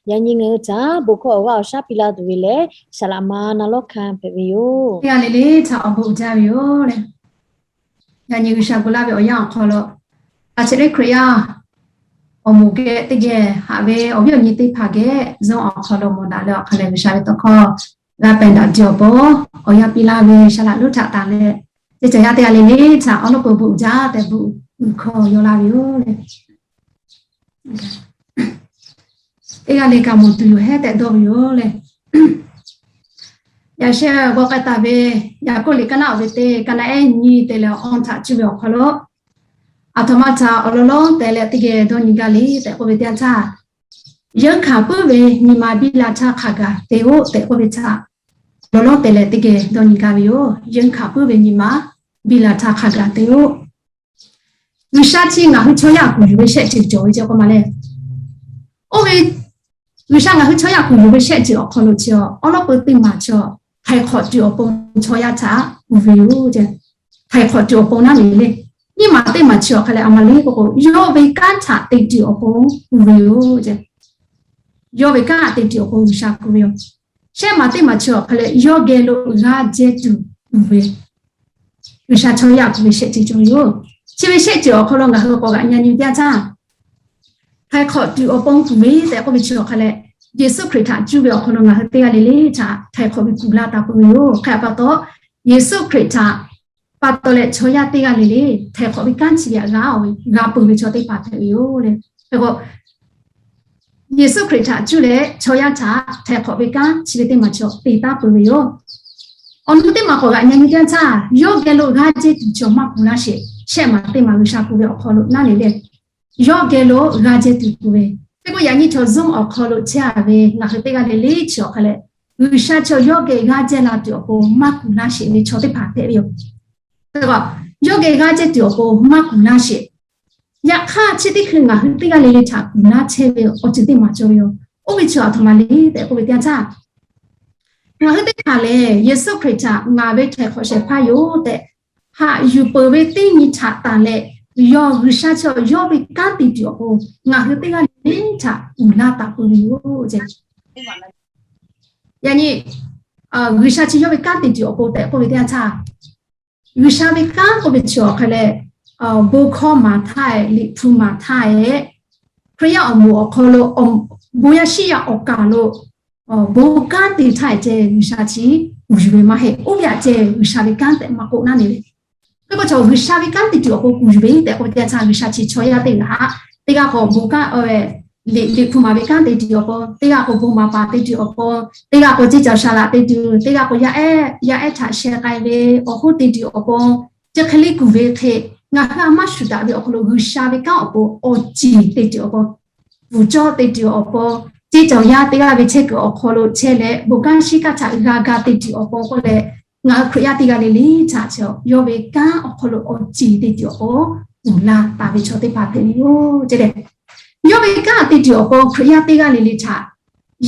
Yaꞈ nyi ngaˬ hui htaꞈ bon hkawˇ awˬ g'aˇ awˬ shaˉ piˇ laˇ tuˬ ve lehˬ, saˍ laꞈ ma na lawˉ hkanˇ hpehꞈ ve yoˬ. Teˇ g'aˇ le le htaꞈ awˬ bon uiˍ jaˇ ve yoˬ le. Yaꞈ nyi G'uiˬsha gu laˇ ve awˬ yanˇ awˬ hk'aw lo, a shehˍ lehˬ Hkriꞈ yaˇ awˬ moˍ geh teˇ geh haꞈ ve awˬ viˉ awˬ nyi teˇ hpaˍ geh zuhˆ awˬ hk'aw lo mawˬ daꞈ leh awˬ hk'a lehˬ G'uiˬsha ve tawˇ hkawˇ g'a pehˬ daꞈ jaw pon awˬ yanˇ piˇ laˇ ve saˍ laꞈ lonˉ htaꞈ tanˬ leh, teˇ cawˬ yaˇ teˇ g'aˇ le le htaꞈ awˉ lawˉ peu bon jaˇ tehꞈ bon uiˍ hkawˇ yaw laˇ ve yoˬ le. Teˇ g'aˇ le kaꞈ mawˬ tuˬ yoˬ hehˉ tehꞈ dawˇ ve yoˬ le. Yaꞈ sheh g'aw k'ai taˍ ve Yaˍkoˆ liꞈ kaˇ naˉ oˇ ve teˇ kaˇ naˉ ehˉ nyi te leh awˇ htaꞈ cuˇ ve awˬ hk'aw lo, aˬ htoꞈ ma htaꞈ awˬ lawn lawˉ teh leh teˇ geh dawˇ nyi gaˇ le tehꞈ k'oˆ ve teˇ yanˇ htaˇ, yeunˇ hkanˍ puiˉ ve nyi ma biˇ la htaˇ hk'a gaˬ te-oˆ tehꞈ k'oˆ ve htaꞈ, awˬ lawn lawˉ teh leh teˇ geh dawˇ nyi gaˇ ve yoˬ. Yeunˇ hkanˍ puiˉ ve nyi ma biˇ la htaˇ hk'a gaˬ te-oˆ. G'uiˬsha chi ngaˬ hui chaw yaˇ kuˬ yuˬ ve shehˆ ceuˬ cawˬ ve ceh k'oˆ ma le. Oˇ ve G'uiˬsha ngaˬ hui chaw yaˇ kuˬ yuˬ ve shehˆ ceuˬ awˬ hk'aw lo chi awˉ lawˉ peu teˇ maˬ chi htaiˍ hk'awꞈ tuˬ awˬ pon chaw yaˇ htaꞈ kuˬ ve yoˬ. Htaiˍ hk'awꞈ tuˬ awˬ pon naˉ ne le, nyiˇ maˬ teˇ maˬ chi awˬ hk'a leh a ma le k'oˆ k'o, yawˇ ve kanˉ htaꞈ te tuˬ awˬ pon kuˬ ve yoˬ. Yawˇ ve kanˉ htaꞈ te tuˬ awˬ pon G'uiˬsha kuˬ ve yoˬ. Shehˆ maˬ teˇ maˬ chi awˬ hk'a leh yawˇ geh lo g'a jehˇ tuˬ kuˬ ve, G'uiˬsha chaw yaˇ kuˬ ve shehˆ ceuˬ cawˬ ve yoˬ. Chi ve shehˆ ceuˬ awˬ hk'aw lo ngaˬ hui k'awꞈ g'aꞈ nyi teˇ yanˇ htaˇ, htaiˍ hk'awꞈ tuˬ awˬ pon kuˬ ve tehꞈ k'oˆ ve chi awˬ hk'a leh, Yeˍsuˆ Hkriꞈ htaꞈ cuˇ ve awˬ hk'aw lo ngaˬ hui teˇ g'aˇ le le htaꞈ htaiˍ hk'awꞈ ve kuˬ laˇ taˍ peuˬ ve yoˬ. Hk'e pa taw, Yeˍsuˆ Hkriꞈ htaꞈ pa taw leh chaw yaˇ teˇ g'aˇ le le htaiˍ hk'awꞈ ve kanˉ chi ve htaꞈ g'a peuˬ ve chaw teˇ hpaˍ hpehꞈ ve yoˬ le. Hk'e k'o, Yeˍsuˆ Hkriꞈ htaꞈ cuˇ leh chaw yaˇ htaꞈ htaiˍ hk'awꞈ ve kanˉ chi ve teˇ maˬ chi te taˍ peuˬ ve yoˬ. Awˬ nu teˇ maˬ k'awꞈ g'aꞈ nyi teˇ yanˇ htaˇ, yawˇ geh lo g'a jehˇ tuˬ chi awˬ maˇ kuˬ laˇ sheˍ. Shehˆ maˬ teˇ maˬ G'uiˬsha kuˬ ve awˬ hk'aw lo naˉ ne le, yawˇ geh lo g'a jehˇ tuˬ kuˬ ve. Hk'e k'o yaꞈ nyi chaw zuhˆ awˬ hk'aw lo chehˇ a ve ngaˬ hui teˇ g'aˇ le le chi awˬ hk'a leh, G'uiˬsha chi yawˇ geh g'a jehˇ la tuˬ awˬ pon maˇ kuˬ laˇ sheˍ ve chaw teˇ hpaˍ hpehꞈ ve yoˬ. Hk'e k'o, yawˇ geh g'a jehˇ tuˬ awˬ pon maˇ kuˬ laˇ sheˍ. Yaꞈ hk'aˇ chi teˇ hkui ngaˬ hui teˇ g'aˇ le le htaꞈ kuˬ laˇ chehˇ ve awˬ ceuˬ teˇ maˬ cawˬ ve yoˬ. Oˇ ve chi aˬ htoꞈ ma le tehꞈ k'oˆ ve teˇ yanˇ htaˇ, ngaˬ hui teˇ hpaˍ lehˬ Yeˍsuˆ Hkriꞈ htaꞈ ngaˬ ve htaiˍ hk'awꞈ shehˍ hpaˇ yoˬ tehꞈ haꞈ yuˬ peuˬ ve teˇ nyi htaꞈ tanˬ leh, yawˇ G'uiˬsha chi yawˇ ve kanˉ te tuˬ awˬ pon ngaˬ hui teˇ g'aˇ le le htaꞈ kuˬ laˇ taˍ peuˬ ve yoˬ. Yaꞈ nyi G'uiˬsha chi yawˇ ve kanˉ te tuˬ awˬ pon tehꞈ k'oˆ ve teˇ yanˇ htaˇ, G'uiˬsha ve kanˉ k'oˆ ve chi awˬ hk'a leh, bon hkawˇ maˍ htaˇ e, liꞈ hpu maˍ htaˇ e, Hkriꞈ yaˇ awˬ moˍ awˬ hk'aw lo, bon yaˇ shiˉ yaˇ awˬ kaˬ lo bon kanˉ te htaˇ e ceh G'uiˬsha chi kuˬ yuˬ ve maˇ heˆ. Oˇ ve aꞈ ceh G'uiˬsha ve kanˉ tehꞈ maˇ k'oˆ naˉ ne le. Hk'e k'o chaw G'uiˬsha ve kanˉ te tuˬ awˬ pon kuˬ yuˬ ve tehꞈ k'oˆ ve teˇ yanˇ htaˇ, G'uiˬsha chi chaw yaˇ teˇ g'aˇ teˇ g'aˇ k'o bon kanˉ, liꞈ hpu maˍ ve kanˉ te tuˬ awˬ pon, teˇ g'aˇ k'o bon maˍ paˍ te tuˬ awˬ pon, teˇ g'aˇ k'o ceˇ cawˬ shaˍ laꞈ te tuˬ, teˇ g'aˇ k'o yaˇ ehˉ yaˇ ehˉ htaꞈ sheh k'ai ve awˬ hoˉ te tuˬ awˬ pon, chi hk'e le kuˬ ve hk'e, ngaˬ hui a maˇ shuˍ daꞈ ve awˬ hk'aw lo G'uiˬsha ve kanˉ awˬ pon awˬ ceˬ te tuˬ awˬ pon, bvuhˬ cawˇ te tuˬ awˬ pon, ceˇ cawˬ yaˇ teˇ g'aˇ ve chehˇ kuiˬ awˬ hk'aw lo chehˇ leh bon kanˉ shiˉ kaˇ htaꞈ g'a ga te tuˬ awˬ pon k'oˆ leh, ngaˬ hui Hkriꞈ yaˇ teˇ g'aˇ le le htaꞈ chaw yawˇ ve kanˉ awˬ hk'aw lo awˬ ceˬ te tuˬ awˬ pon kuˬ laˇ taˍ ve chaw teˇ hpaˍ hpehꞈ ve yoˬ. Chi lehˬ, yawˇ ve kanˉ te tuˬ awˬ pon Hkriꞈ yaˇ teˇ g'aˇ le le htaꞈ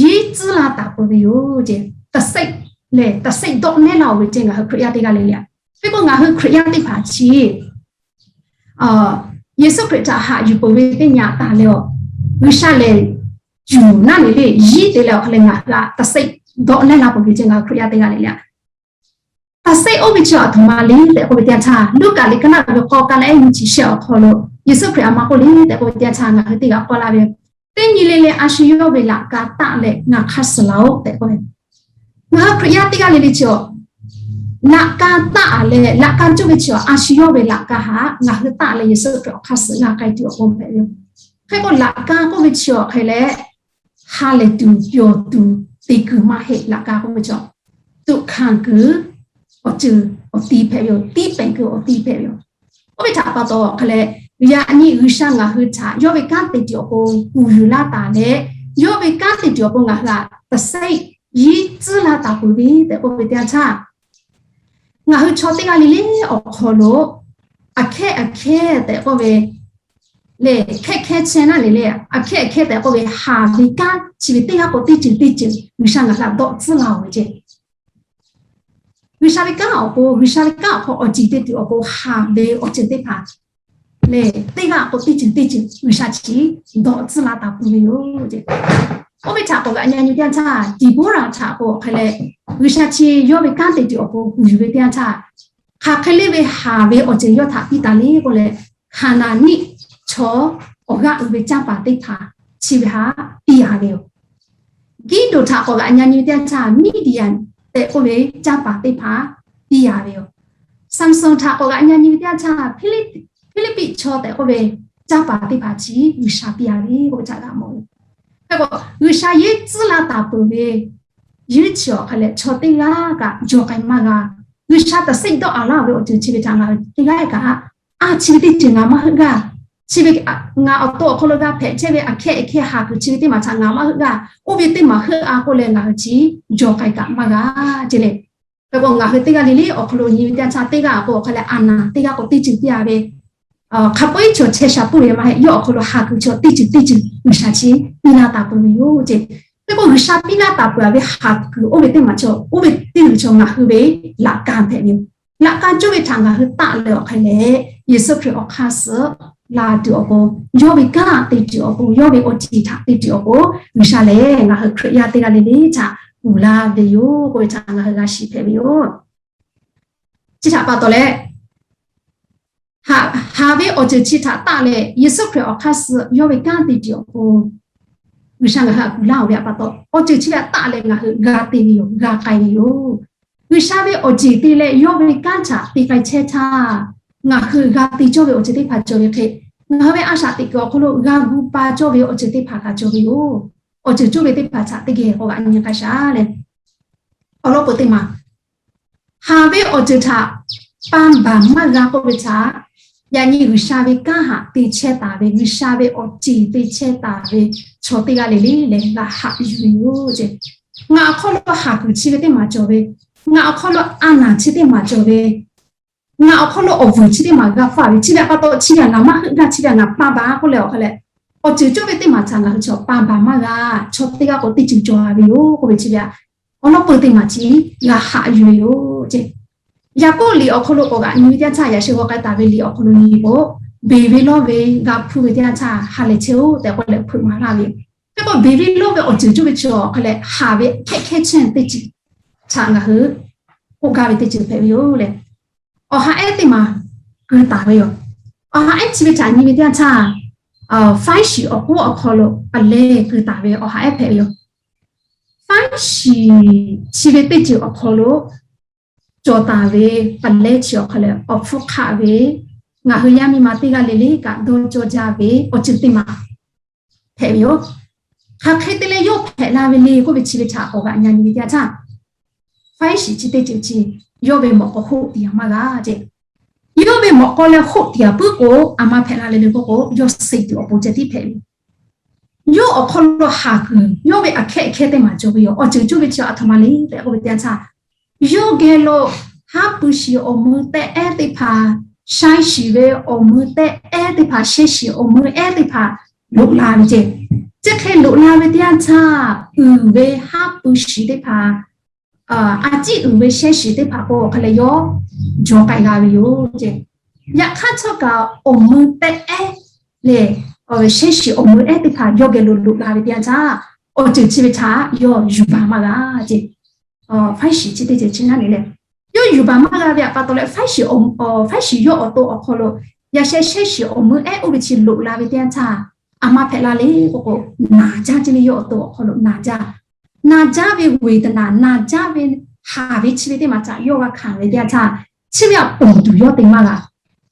yiˉ tcuhˉ laˇ taˍ peuˬ ve yoˬ. Chi တစိတ် lehˬ တစိတ် dawˆ nehˉ laˇ-oˬ ve ceh ngaˬ hui Hkriꞈ yaˇ teˇ g'aˇ le le aꞈ. Hk'e k'o ngaˬ hui Hkriꞈ yaˇ teˇ hpaˍ chi Yeˍsuˆ Hkriꞈ htaꞈ haꞈ yuˬ peuˬ ve teˇ nyi taˍ leh-oˬ, G'uiˬsha lehˬ cuˬ naˉ ne le yiˉ te leh awˬ hk'a leh ngaˬ hui aꞈ တစိတ် dawˆ nehˉ laˇ peuˬ ve ceh ngaˬ hui Hkriꞈ yaˇ teˇ g'aˇ le le aꞈ. တစိတ် oˇ ve chi aˬ htoꞈ ma le tehꞈ k'oˆ ve teˇ yanˇ htaˇ, Luˉkaꞈ liꞈ kaˇ naˉ ve k'awˇ kaˇ naˉ ehˉ nyi chi shehˆ awˬ hk'aw lo Yeˍsuˆ Hkriꞈ aˬ ma k'oˆ le tehꞈ k'oˆ ve teˇ yanˇ htaˇ ngaˬ hui teˇ g'aˇ k'awˇ laˇ ve, teˇ nyi le le a shu yawˇ ve laꞈ ka taˆ leh ngaˬ hk'aˇ suh laˇ-oˆ tehꞈ k'oˆ ve. Ngaˬ hui Hkriꞈ yaˇ teˇ g'aˇ le le chi aˬ, laꞈ ka taˆ leh laꞈ ka cawˇ ve chi aˬ a shu yawˇ ve laꞈ ka haꞈ ngaˬ hui taˆ leh Yeˍsuˆ Hkriꞈ awˬ hk'aˇ suh g'a k'ai tuˬ awˬ pon hpehꞈ ve yoˬ. Hk'e k'o laꞈ ka k'oˆ ve chi awˬ hk'e leh ha lehˬ tuˬ yawˬ tuˬ te kuiˬ maˇ heˆ. Laꞈ ka k'oˆ ve chi aˬ tuꞈ hkanˍ kuiˬ awˬ ceuˬ awˬ ti hpehꞈ ve yoˬ. Tiˇ pehˍ kuiˬ awˬ ti hpehꞈ ve yoˬ. Oˇ ve htaꞈ pa taw hk'a leh, yaꞈ nyi G'uiˬsha ngaˬ hui htaꞈ yawˇ ve kanˉ te tuˬ awˬ pon kuˬ yuˬ laˇ taˍ leh, yawˇ ve kanˉ te tuˬ awˬ pon ngaˬ hui aꞈ တစိတ် yiˉ tcuhˉ laˇ taˍ peuˬ ve tehꞈ k'oˆ ve teˇ yanˇ htaˇ, ngaˬ hui chaw teˇ g'aˇ le le awˬ hk'aw lo aꞈ hkehˉ aꞈ hkehˉ tehꞈ k'oˆ ve le, hkehˉ hkehˉ chehˇ naˉ le le, aꞈ hkehˉ aꞈ hkehˉ tehꞈ k'oˆ ve haˍ ve kanˉ chi ve teˇ g'aˇ k'o teˇ ceuˬ teˇ ceuˬ G'uiˬsha ngaˬ hui aꞈ dawˆ tcuhˉ laˇ-oˬ ve ceh. G'uiˬsha ve kanˉ awˬ pon, G'uiˬsha ve kanˉ awˬ hk'aw awˬ ceˬ te tuˬ awˬ pon haˍ ve awˬ ceuˬ teˇ hpaˍ le, teˇ g'aˇ k'o teˇ ceuˬ teˇ ceuˬ G'uiˬsha chi dawˆ tcuhˉ laˇ taˍ peuˬ ve yoˬ ceh. Oˇ ve htaꞈ k'awꞈ g'aꞈ nyi nyi teˇ yanˇ htaˇ, Deˍboˇraꞈ htaꞈ k'o hk'e leh, G'uiˬsha chi yawˇ ve kanˉ te tuˬ awˬ pon kuˬ yuˬ ve teˇ yanˇ htaˇ, hk'aˬ hk'e le ve haˍ ve awˬ ceuˬ yawˇ htaꞈ piˇ taˍ le k'oˆ leh, Hkaˍnanˍniˆ chaw awˬ g'aˇ uiˍ ve canˇ paˍ teˇ hpaˍ chi ve htaꞈ piˇ a ve yoˬ. Giˇdeˍonˍ htaꞈ k'awꞈ g'aꞈ nyi nyi ve teˇ yanˇ htaˇ, Miˇdiˍyaˍ tehꞈ k'oˆ ve canˇ paˍ teˇ hpaˍ piˇ a ve yoˬ. Saˍmˍsuˍ htaꞈ k'awꞈ g'aꞈ nyi nyi ve teˇ yanˇ htaˇ, Hpiˇliˇpiˆ chaw tehꞈ k'oˆ ve canˇ paˍ teˇ hpaˍ chi G'uiˬsha piˇ a ve k'oˆ ve htaꞈ g'a mawˬ ve. Hk'e k'o, G'uiˬsha yehˇ tcuhˉ la taˍ peuˬ ve yehˇ chi awˬ hk'a leh chaw teˇ g'aˇ kaꞈ jaw k'ai maˇ g'a. G'uiˬsha taˍ seˆ dawˇ a laˇ ve awˬ ceuˬ chi ve htaꞈ ngaˬ hui teˇ g'aˇ kaꞈ, a, chi ve teˇ ceuˬ ngaˬ maˇ heuˆ g'aˇ. Chi ve ngaˬ awˬ to awˬ hk'aw lo g'a hpehꞈ chehˇ ve aꞈ hkehˇ aꞈ hkehˇ haˍ kuiˬ chi ve teˇ maˬ htaꞈ ngaˬ maˇ heuˆ g'aˇ. Oˇ ve teˇ maˬ heuˆ a k'oˆ leh ngaˬ hui chi jaw k'ai kaꞈ maˇ g'a ce le. Hk'e k'o, ngaˬ hui teˇ g'aˇ le le awˬ hk'aw lo nyi ve teˇ yanˇ htaˇ, teˇ g'aˇ k'o awˬ hk'a leh a naˍ, teˇ g'aˇ k'o teˇ ceuˬ piˇ a ve, hk'a peu-eˬ chaw chehˇ sha puiˉ ve maˇ heˆ. Yawˇ awˬ hk'aw lo haˍ kuiˬ chaw teˇ ceuˬ teˇ ceuˬ G'uiˬsha chi piˇ laˇ taˍ peuˬ ve yoˬ ce. Hk'e k'o, G'uiˬsha piˇ laˇ taˍ peuˬ a ve haˍ kuiˬ oˇ ve teˇ maˬ chaw, oˇ ve teˇ ceuˬ chaw ngaˬ hui ve laꞈ ka hpehꞈ ve yoˬ. Laꞈ ka cawˇ ve htaꞈ ngaˬ hui taˆ leh awˬ hk'a leh, Yeˍsuˆ Hkriꞈ awˬ hk'aˇ suh la tuˬ awˬ pon, yawˇ ve kanˉ te tuˬ awˬ pon, yawˇ ve awˬ ceˬ htaꞈ te tuˬ awˬ pon, G'uiˬsha lehˬ ngaˬ hui Hkriꞈ yaˇ teˇ g'aˇ le le htaꞈ kuˬ laˇ ve yoˬ k'oˆ ve htaꞈ ngaˬ hui g'a shiˍ hpehꞈ ve yoˬ. Chi htaꞈ pa taw leh, haˍ ve awˬ ceuˬ chi htaꞈ taˆ leh Yeˍsuˆ Hkriꞈ awˬ hk'aˇ suh yawˇ ve kanˉ te tuˬ awˬ pon, G'uiˬsha ngaˬ hui htaꞈ kuˬ laˇ-oˬ ve htaꞈ pa taw, awˬ ceuˬ chi ve htaꞈ taˆ leh ngaˬ hui g'a te ve yoˬ, g'a k'ai ve yoˬ. G'uiˬsha ve awˬ ceˬ te leh yawˇ ve kanˉ htaꞈ te k'ai chehˇ htaˇ, ngaˬ hui g'a te cawˇ ve awˬ ceuˬ teˇ hpaˍ cawˬ ve hk'e, ngaˬ hui ve a shaꞈ teꞈ kuiˬ awˬ hk'aw lo g'a gu pa cawˇ ve awˬ ceuˬ teˇ hpaˍ kaꞈ cawˬ ve yoˬ. Awˬ ceuˬ cawˇ ve teˇ hpaˍ htaꞈ teˇ geh k'awꞈ g'aꞈ nyi k'ai shaˍ leh, awˬ lawn peuˬ teˇ maˬ haˍ ve awˬ ceuˬ htaꞈ pa baˬ maˇ g'a k'oˆ ve htaꞈ, yaꞈ nyi G'uiˬsha ve kanˉ htaꞈ te chehˇ taˍ ve, G'uiˬsha ve awˬ ceˬ te chehˇ taˍ ve chaw teˇ g'aˇ le le lehˬ g'a haꞈ yuˬ ve yoˬ ce. Ngaˬ awˬ hk'aw lo haˍ kuiˬ chi ve teˇ maˬ cawˬ ve, ngaˬ awˬ hk'aw lo a naˍ chi teˇ maˬ cawˬ ve, ngaˬ awˬ hk'aw lo awˬ vuiˬ chi teˇ maˬ g'a faˇ ve, chi ve htaꞈ pa taw chi ve htaꞈ ngaˬ maˇ heuˆ g'aˇ, chi ve htaꞈ ngaˬ pa baˬ k'oˆ leh awˬ hk'a leh, awˬ ceuˬ cawˇ ve teˇ maˬ htaꞈ ngaˬ hui chaw pa baˬ maˇ g'a, chaw teˇ g'aˇ k'o teˇ ceuˬ cawˬ a ve yoˬ k'oˆ ve chi ve htaꞈ awˬ lawn peuˬ teˇ maˬ chi g'a haꞈ yuˬ ve yoˬ ce. Yaˍkoˆ liꞈ awˬ hk'aw lo k'awꞈ g'aꞈ nyi ve teˇ yanˇ htaˇ, yaꞈ sheh g'aw k'ai taˍ ve liꞈ awˬ hk'aw lo nyi k'o, beˬ ve lawˇ ve g'a hpuˇ ve teˇ yanˇ htaˇ ha lehˬ chehˇ-oˆ tehꞈ k'oˆ leh hpeuꞈ maˍ laˇ ve yoˬ. Hk'e k'o, beˬ ve lawˇ ve awˬ ceuˬ cawˇ ve chi awˬ hk'a leh haˍ ve hkehˇ hkehˇ chehˇ teˇ ceuˬ htaꞈ ngaˬ hui k'oˆ gaˇ ve teˇ ceuˬ hpehꞈ ve yoˬ leh, awˬ ha ehˉ teˇ maˬ keu taˍ ve yoˬ. Awˬ ha ehˉ chi ve htaꞈ nyi ve teˇ yanˇ htaˇ, faiˉ shiˍ awˬ k'oˆ awˬ hk'aw lo pa leh keu taˍ ve awˬ ha ehˉ hpehꞈ ve yoˬ. Faiˉ shiˍ chi ve teˇ ceuˬ awˬ hk'aw lo cawˬ taˍ ve pa leh chi awˬ hk'a leh awˬ hpfuhˇ hk'aˆ ve, ngaˬ hui yaˇ miˇ ma teˇ g'aˇ le le kaꞈ dawˇ cawˇ jaˇ ve awˬ ceuˬ teˇ maˬ hpehꞈ ve yoˬ. Hk'aˬ hk'e te leh yawˇ hpehꞈ la ve le k'oˆ ve chi ve htaꞈ k'awꞈ g'aꞈ nyi ve teˇ yanˇ htaˇ, faiˉ shiˍ chi teˇ ceuˬ chi yawˇ ve mawꞈ k'aw hoˆ tiˍ a maˇ g'a ce. Yawˇ ve mawꞈ k'aw leh hoˆ tiˍ a puiˉ k'o, a ma hpehꞈ la le le k'oˆ k'o, yawˇ suh tuˬ awˬ pon ceh tiˉ hpehꞈ ve. Yawˇ awˬ hk'aw lo haˍ kuiˬ yawˇ ve aꞈ hkehˉ hkehˇ teˇ maˬ cawˬ ve yoˬ. Awˬ ceuˬ cawˇ ve chi aˬ htoꞈ ma le tehꞈ k'oˆ ve teˇ yanˇ htaˇ, yawˇ geh lo haˉ pui shiˍ awˬ mui tehˆ ehˉ teˇ hpaˍ, shaiˇ shiˍ ve awˬ mui tehˆ ehˉ teˇ hpaˍ, shehˇ shiˍ awˬ mui ehˉ teˇ hpaˍ loꞈ la ve ce. Chi hk'e loꞈ la ve teˇ yanˇ htaˇ, uiˍ ve haˉ pui shiˍ teˇ hpaˍ, a ciˉ uiˍ ve shehˇ shiˍ teˇ hpaˍ k'o hk'a leh yawˇ jaw k'ai g'a ve yoˬ ce. Yaꞈ hk'aˇ htawˇ kaꞈ awˬ mui tehˆ ehˉ lehˬ, shehˇ shiˍ awˬ mui ehˉ teˇ hpaˍ yawˇ geh lo loꞈ la ve teˇ yanˇ htaˇ, awˬ ceuˬ chi ve htaꞈ yawˇ yuˬ baˬ maˇ g'a ce. Faiˉ shiˍ chi teˇ ceuˬ chi naˉ ne leh, yawˇ yuˬ baˬ maˇ g'a ve aꞈ pa taw leh, faiˉ shiˍ, faiˉ shiˍ yawˇ awˬ to awˬ hk'aw lo yaꞈ sheh shehˇ shiˍ awˬ mui ehˉ oˇ ve chi loꞈ la ve teˇ yanˇ htaˇ, a ma hpehꞈ la le k'oˆ k'o, naˍ jaˇ ce le. Yawˇ awˬ to awˬ hk'aw lo naˍ jaˇ, naˍ jaˇ ve ဝေဒနာ, naˍ jaˇ ve haˍ ve chi ve teˇ maˬ htaꞈ yawˇ g'a hkanˍ ve teˇ yanˇ htaˇ, chi ve aꞈ ponˬ tuˬ yawˇ te maˇ g'a.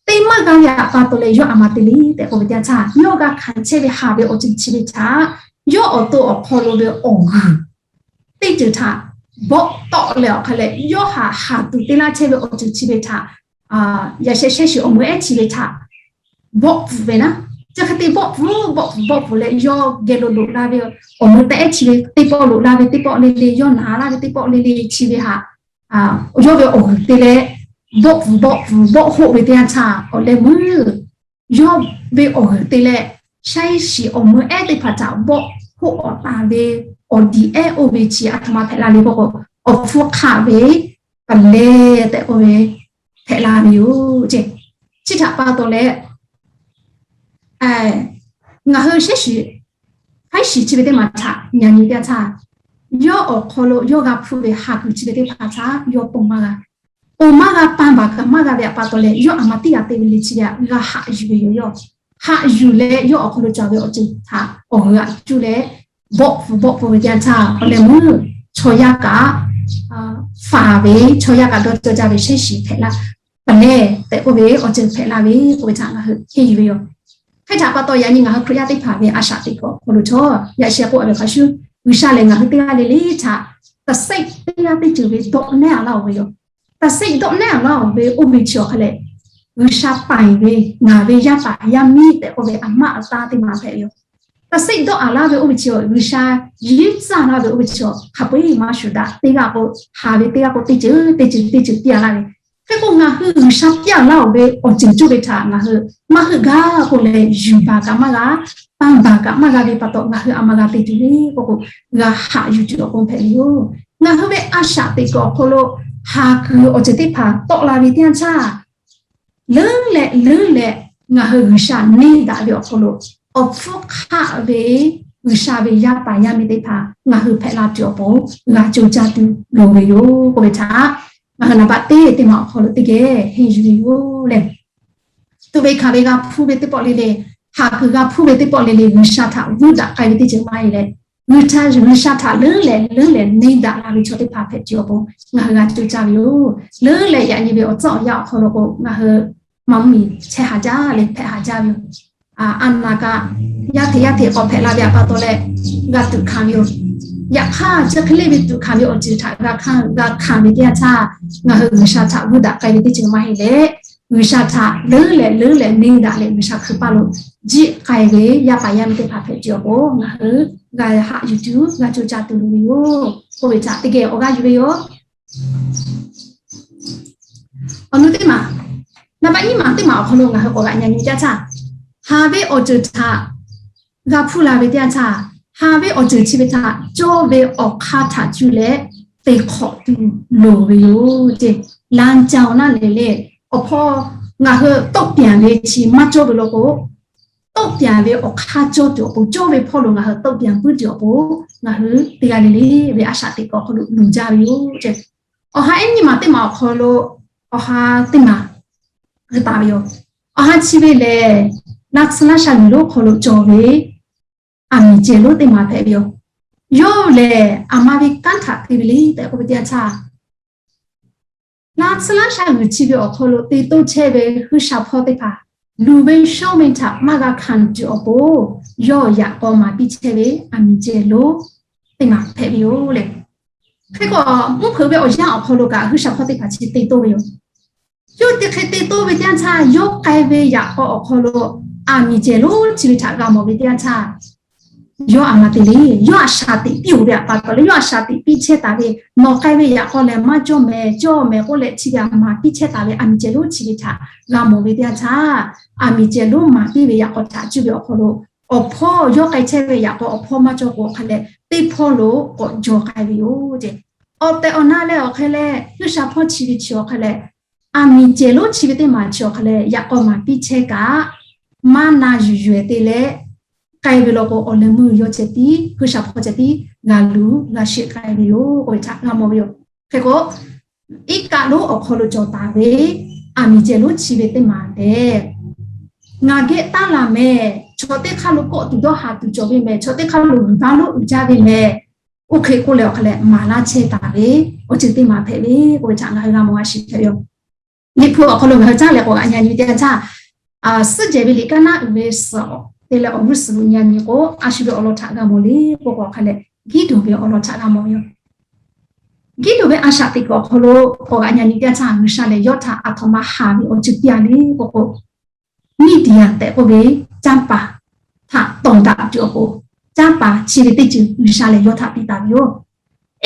Te maˇ g'a ve aꞈ pa taw leh yawˇ a ma te le tehꞈ k'oˆ ve teˇ yanˇ htaˇ, yawˇ g'a hkanˍ chehˇ ve haˍ ve awˬ ceuˬ chi ve htaꞈ yawˇ awˬ to awˬ hk'aw lo ve awˬ g'uiˬ teˇ ceuˬ htaꞈ bawˆ tawˆ leh awˬ hk'a leh, yawˇ haˍ haˍ tuˬ te laˇ chehˇ ve awˬ ceuˬ chi ve htaꞈ, yaꞈ sheh shehˇ shiˍ awˬ mui ehˉ chi ve htaꞈ bawˆ pfuhˍ ve naˉ, chi hk'e te bawˆ pfuhˍ bawˆ pfuhˍ bawˆ pfuhˍ leh yawˇ geh lo loꞈ la ve awˬ mui tehˆ ehˉ chi ve teˇ pawˆ loꞈ la ve teˇ pawˆ le le, yawˇ naˍ laˇ ve teˇ pawˆ le le chi ve htaꞈ yawˇ ve awˬ g'uiˬ te leh bawˆ pfuhˍ bawˆ pfuhˍ bawˆ hoˆ ve teˇ yanˇ htaˇ, awˬ leh meuˇ yawˇ ve awˬ g'uiˬ te leh shaiˇ shiˍ awˬ mui ehˉ teˇ hpaˍ htaꞈ bawˆ hoˆ awˬ taˍ ve awˬ diˍ ehˉ oˇ ve chi aˬ htoꞈ ma hpehꞈ la le k'oˆ k'o, awˬ hpfuhˇ hk'aˆ ve pa leh tehꞈ k'oˆ ve hpehꞈ la ve yoˬ ce. Chi htaꞈ pa taw leh, ngaˬ hui shehˇ shiˍ hkaiˉ shiˍ chi ve teˇ maˬ htaꞈ nyi nyi teˇ yanˇ htaˇ, yawˇ awˬ hk'aw lo yawˇ g'a hpuˇ ve ha kuiˬ chi ve teˇ hpaˍ htaꞈ yawˇ ponˬ maˇ g'a. Ponˬ maˇ g'a, pa baˬ kaꞈ maˇ g'a ve awˬ pa taw leh, yawˇ aˬ ma teˇ g'aˇ te ve le chi ve htaꞈ g'a haꞈ yuˬ ve yoˬ. Yawˇ haꞈ yuˬ leh, yawˇ awˬ hk'aw lo cawˬ ve awˬ ceuˬ htaꞈ awˬ g'euˆ aꞈ cuˇ leh, bawˆ pfuhˍ bawˆ pfuhˍ ve teˇ yanˇ htaˇ, awˬ leh meuˇ chaw yaˇ kaꞈ faˍ ve, chaw yaˇ kaꞈ dawˇ cawˇ jaˇ ve shehˉ shiˍ hpehꞈ la, pa lehˬ tehꞈ k'oˆ ve awˬ ceuˬ hpehꞈ la ve k'oˆ ve htaꞈ ngaˬ hui henˇ yuˬ ve yoˬ. Hk'e htaꞈ pa taw, yaꞈ nyi ngaˬ hui Hkriꞈ yaˇ teˇ hpaˍ ve a shaꞈ teꞈ kuiˬ awˬ hk'aw lo chaw yaꞈ sheh k'oˆ a ve hk'a shuˍ, G'uiˬsha lehˬ ngaˬ hui teˇ g'aˇ le le htaꞈ တစိတ် teˇ g'aˇ teˇ ceuˬ ve dawˆ nehˉ a laˇ-oˬ ve yoˬ. တစိတ် dawˆ nehˉ a laˇ-oˬ ve oˇ ve chi awˬ hk'a lehˬ, G'uiˬsha paiˍ ve ngaˬ ve yaˇ paˍ yaˇ miˇ tehꞈ k'oˆ ve aˬ maˆ aˬ taˇ teˇ maˬ hpehꞈ ve yoˬ. တစိတ် dawˆ a laˇ ve oˇ ve chi awˬ, G'uiˬsha yinˉ tcuhˇ laˇ ve oˇ ve chi awˬ hk'a peu-eˬ maˇ shuˍ daꞈ. Teˇ g'aˇ k'o, haˍ ve teˇ g'aˇ k'o, teˇ ceuˬ teˇ ceuˬ teˇ ceuˬ piˇ a laˇ ve. Hk'e k'o, ngaˬ hui G'uiˬsha piˇ a laˇ-oˬ ve awˬ ceuˬ cawˇ ve htaꞈ ngaˬ hui maˇ heuˆ gaˇ k'oˆ leh, yuˬ baˬ kaꞈ maˇ g'a, pa baˬ kaꞈ maˇ g'a ve pa taw, ngaˬ hui aˬ ma g'a te tuˬ le k'oˆ k'o, g'a haꞈ yuˬ tuˬ awˬ pon hpehꞈ ve yoˬ. Ngaˬ hui ve a shaꞈ teꞈ kuiˬ awˬ hk'aw lo ha kuiˬ awˬ ceuˬ teˇ hpaˍ tawˆ la ve teˇ yanˇ htaˇ, leuˉ leh leuˉ leh ngaˬ hui G'uiˬsha neˇ daꞈ ve awˬ hk'aw lo, awˬ hpfuhˇ hk'aˆ ve G'uiˬsha ve yaˇ paˍ yaˇ miˇ teˇ hpaˍ ngaˬ hui hpehꞈ la tuˬ awˬ pon g'a co caˇ tuˬ loˍ ve yoˬ k'oˆ ve htaꞈ, ngaˬ hui naˍ baˆ teˇ teˇ maˬ awˬ hk'aw lo teˇ geh henˇ yuˬ ve yoˬ leh, tuꞈ ve hkanˍ ve g'a hpuˇ ve teˇ pawˆ le le, ha kuiˬ g'a hpuˇ ve teˇ pawˆ le le, G'uiˬsha htaꞈ vuiˇ daꞈ k'ai ve teˇ ceuˬ maˇ heˆ leh, G'uiˬsha, G'uiˬsha htaꞈ leuˉ leh leuˉ leh neˇ daꞈ la ve chaw teˇ hpaˍ hpehꞈ tuˬ awˬ pon ngaˬ hui g'a co caˇ ve yoˬ. Leuˉ leh yaꞈ nyi ve awˬ tcuhˉ awˬ yanˇ awˬ hk'aw lo k'o, ngaˬ hui maˇ mvuhˇmiˬ chehˇ haˍ jaˇ leh hpehꞈ haˍ jaˇ ve yoˬ. Aˬ naˍ kaꞈ yaˇ hteꞈ yaˇ hteꞈ k'awꞈ hpehꞈ la ve awˬ pa taw leh, g'a tuꞈ hkanˍ ve yoˬ. Yaꞈ hk'aˇ, chi hk'e le ve tuꞈ hkanˍ ve awˬ ceuˬ htaꞈ g'a hkanˍ, g'a hkanˍ ve teˇ yanˇ htaˇ, ngaˬ hui G'uiˬsha htaꞈ vuiˇ daꞈ k'ai ve teˇ ceuˬ maˇ heˆ leh, G'uiˬsha htaꞈ leuˉ leh leuˉ leh neˇ daꞈ leh G'uiˬsha hkui paˇ lo jiˆ k'ai ve yaˇ paˍ yaˇ miˇ teˇ hpaˍ hpehꞈ tuˬ awˬ pon ngaˬ hui g'a haꞈ yuˬ tuˬ, g'a co caˇ tuˬ loˍ ve yoˬ k'oˆ ve htaꞈ teˇ geh awˬ g'aˇ yuˬ ve yoˬ. Awˬ nu teˇ maˬ, naˍ baˆ nyiˇ maˬ teˇ maˬ awˬ hk'aw lo ngaˬ hui k'awꞈ g'aꞈ nyi teˇ yanˇ htaˇ, haˍ ve awˬ ceuˬ htaꞈ g'a hpuˇ la ve teˇ yanˇ htaˇ, haˍ ve awˬ ceuˬ chi ve htaꞈ cawˇ ve awˬ hk'aˇ htaꞈ cuˇ leh te hk'awꞈ tuˬ loˍ ve yoˬ ce. Laˇ caˇ-oˬ naˉ le le, awˬ hpawˇ ngaˬ hui tawˆ pyanˍ ve chi maˇ cawˇ ve law k'o, tawˆ pyanˍ ve awˬ hk'aˇ cawˇ tuˬ awˬ pon, cawˇ ve hpawˇ lo ngaˬ hui tawˆ pyanˍ puiˉ tuˬ awˬ pon, ngaˬ hui teˇ g'aˇ le le ve a shaꞈ teꞈ kuiˬ awˬ hk'aw lo luˬ jaˇ ve yoˬ ce. Awˬ ha ehˉ nyiˇ maˬ teˇ maˬ awˬ hk'aw lo awˬ ha teˇ maˬ g'a taˍ ve yoˬ. Awˬ ha chi ve lehˬ, laˇ tsuhˇ laˇ sha g'uiˬ lonˉ hk'aw lo cawˬ ve aˬ miˍ cehˬ lonˉ teˇ maˬ hpehꞈ ve yoˬ. Yawˇ lehˬ, aˬ ma ve kanˉ htaꞈ te ve le tehꞈ k'oˆ ve teˇ yanˇ htaˇ, laˇ tsuhˇ laˇ sha g'uiˬ chi ve awˬ hk'aw lo te toˇ chehˇ ve G'uiˬsha hpawˇ teˇ hpaˍ luˬ ve shawˉ ve htaꞈ maˇ g'a hkanˍ tuˬ awˬ pon, yawˇ yaꞈ k'aw maˍ piˇ chehˇ ve aˬ miˍ cehˬ lonˉ teˇ maˬ hpehꞈ ve yoˬ le. Hk'e k'o, mvuhˇ hpeuꞈ ve awˬ yanˇ awˬ hk'aw lo kaꞈ G'uiˬsha hpawˇ teˇ hpaˍ chi te toˇ ve yoˬ. Yawˇ teˇ hk'e te toˇ ve teˇ yanˇ htaˇ, yawˇ k'ai ve yaꞈ k'aw awˬ hk'aw lo aˬ miˍ cehˬ lonˉ chi ve htaꞈ g'a mawˬ ve teˇ yanˇ htaˇ, yawˇ aˬ ma te le, yawˇ aˬ shaˍ tiꞈ piˇ-oˬ ve awˬ pa taw leh, yawˇ aˬ shaˍ tiꞈ piˇ chehˇ taˍ ve, nawˬ k'ai ve yaꞈ k'aw lehˬ maˇ cawˇ mehˍ, cawˇ mehˍ k'oˆ leh chi ve aˬ ma piˇ chehˇ taˍ ve aˬ miˍ cehˬ lonˉ chi ve htaꞈ g'a mawˬ ve teˇ yanˇ htaˇ, aˬ miˍ cehˬ lonˉ maˍ piˇ ve yaꞈ k'aw htaꞈ cuˇ ve awˬ hk'aw lo, awˬ hpawˇ yawˇ k'ai chehˇ ve yaꞈ k'aw awˬ hpawˇ maˇ cawˇ k'o, awˬ hk'a leh teˇ hpawˇ lo k'awꞈ jaw k'ai ve yoˬ ce. Awˬ tehˬ awˬ na leh awˬ hk'e leh G'uiˬsha hpawˇ chi ve chi awˬ hk'a leh, aˬ miˍ cehˬ lonˉ chi ve teˇ maˬ chi awˬ hk'a leh yaꞈ k'aw maˍ piˇ chehˇ kaꞈ, maˇ na yuˬ yuˬ-e te leh k'ai ve law k'o, awˬ leh meuˇ yawˇ ceh tiˉ, G'uiˬsha hpawˇ ceh tiˉ g'a luˬ g'a sheˆ k'ai ve yoˬ k'oˆ ve htaꞈ g'a mawˬ ve yoˬ. Hk'e k'o, iˉ kaˆ lonˉ awˬ hk'aw lo cawˬ taˍ ve aˬ miˍ cehˬ lonˉ chi ve teˇ maˬ tehꞈ, ngaˬ geh taˇ laˬ mehˍ, chaw teˇ hk'aˇ lo kawˆ tuˬ dawˇ haˍ tuˬ cawˬ ve mehˍ, chaw teˇ hk'aˇ lo g'uiˬ baˇ lonˉ uiˍ jaˇ ve mehˍ, oˇ hk'e k'oˆ leh awˬ hk'a leh maˍ laˇ chehˇ taˍ ve awˬ ceuˬ teˇ maˬ hpehꞈ ve k'oˆ ve htaꞈ ngaˬ hui g'a mawˬ g'a shiˍ hpehꞈ ve yoˬ. Liꞈ hpu awˬ hk'aw lo ngaˬ hui caˉ leh k'awꞈ g'aꞈ nyi nyi teˇ yanˇ htaˇ, suhˉ jehˬ ve liꞈ kaˇ naˉ uiˍ ve suhˍ te leh awˬ g'uˇ suhˍ lo nyi nyi k'o, a shu ve awˬ lawn htaꞈ g'a mawˬ le k'oˆ k'o, awˬ hk'a leh Giˇdonˍ ve awˬ lawn htaꞈ g'a mawˬ ve yoˬ. Giˇdonˍ ve a shaꞈ teꞈ kuiˬ awˬ hk'aw lo k'awꞈ g'aꞈ nyi nyi teˇ yanˇ htaˇ, G'uiˬsha lehˬ yawˇ htaꞈ aˬ htoꞈ ma haˍ ve awˬ ceuˬ piˇ a le k'oˆ k'o, Miˇdiˍanˍ tehꞈ k'oˆ ve canˇ paˍ htaꞈ tawˍ daꞈ tuˬ awˬ pon, canˇ paˍ chi ve teˇ ceuˬ G'uiˬsha lehˬ yawˇ htaꞈ piˇ taˍ ve yoˬ.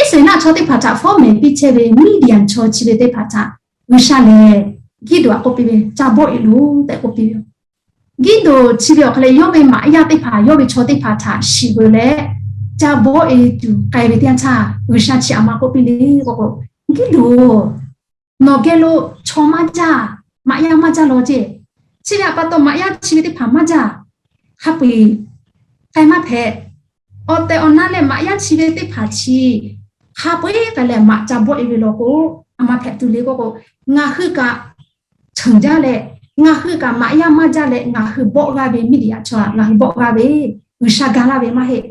Iˉsaˍreˍlaˆ chaw teˇ hpaˍ htaꞈ fawˉ mehˍ piˇ chehˇ ve Miˇdiˍanˍ chaw chi ve teˇ hpaˍ htaꞈ G'uiˬsha lehˬ Giˇdonˍ k'oˆ piˇ ve, Ca bawˆ e loˬ tehꞈ k'oˆ piˇ ve yoˬ. Giˇdonˍ chi ve awˬ hk'a leh yawˇ ve maꞈ yaˇ teˇ hpaˍ, yawˇ ve chaw teˇ hpaˍ htaꞈ shiˍ veu leh, ca bawˆ e tuˬ k'ai ve teˇ yanˇ htaˇ, G'uiˬsha chi aˬ ma k'oˆ piˇ le k'oˆ k'o, Giˇdonˍ, nawˬ geh lo chaw maˇ jaˇ, maꞈ yaˇ maˇ jaˇ law ceˇ. Chi ve awˬ pa taw maꞈ yaˇ chi ve teˇ hpaˍ maˇ jaˇ. Hk'a peu-eˬ k'ai maˇ hpehꞈ. Awˬ tehˬ awˬ na leh maꞈ yaˇ chi ve teˇ hpaˍ chi hk'a peu-eˬ k'ai leh maꞈ ca bawˆ e ve law k'o, a ma hpehꞈ tuˬ le k'oˆ k'o, ngaˬ hui kaꞈ cheuˬ jaˇ leh, ngaˬ hui kaꞈ maꞈ yaˇ maˇ jaˇ leh ngaˬ hui bawˆ g'aˇ ve miˇ teˇ yaꞈ chaw, ngaˬ hui bawˆ g'aˇ ve G'uiˬsha ga laˇ ve maˇ heˆ.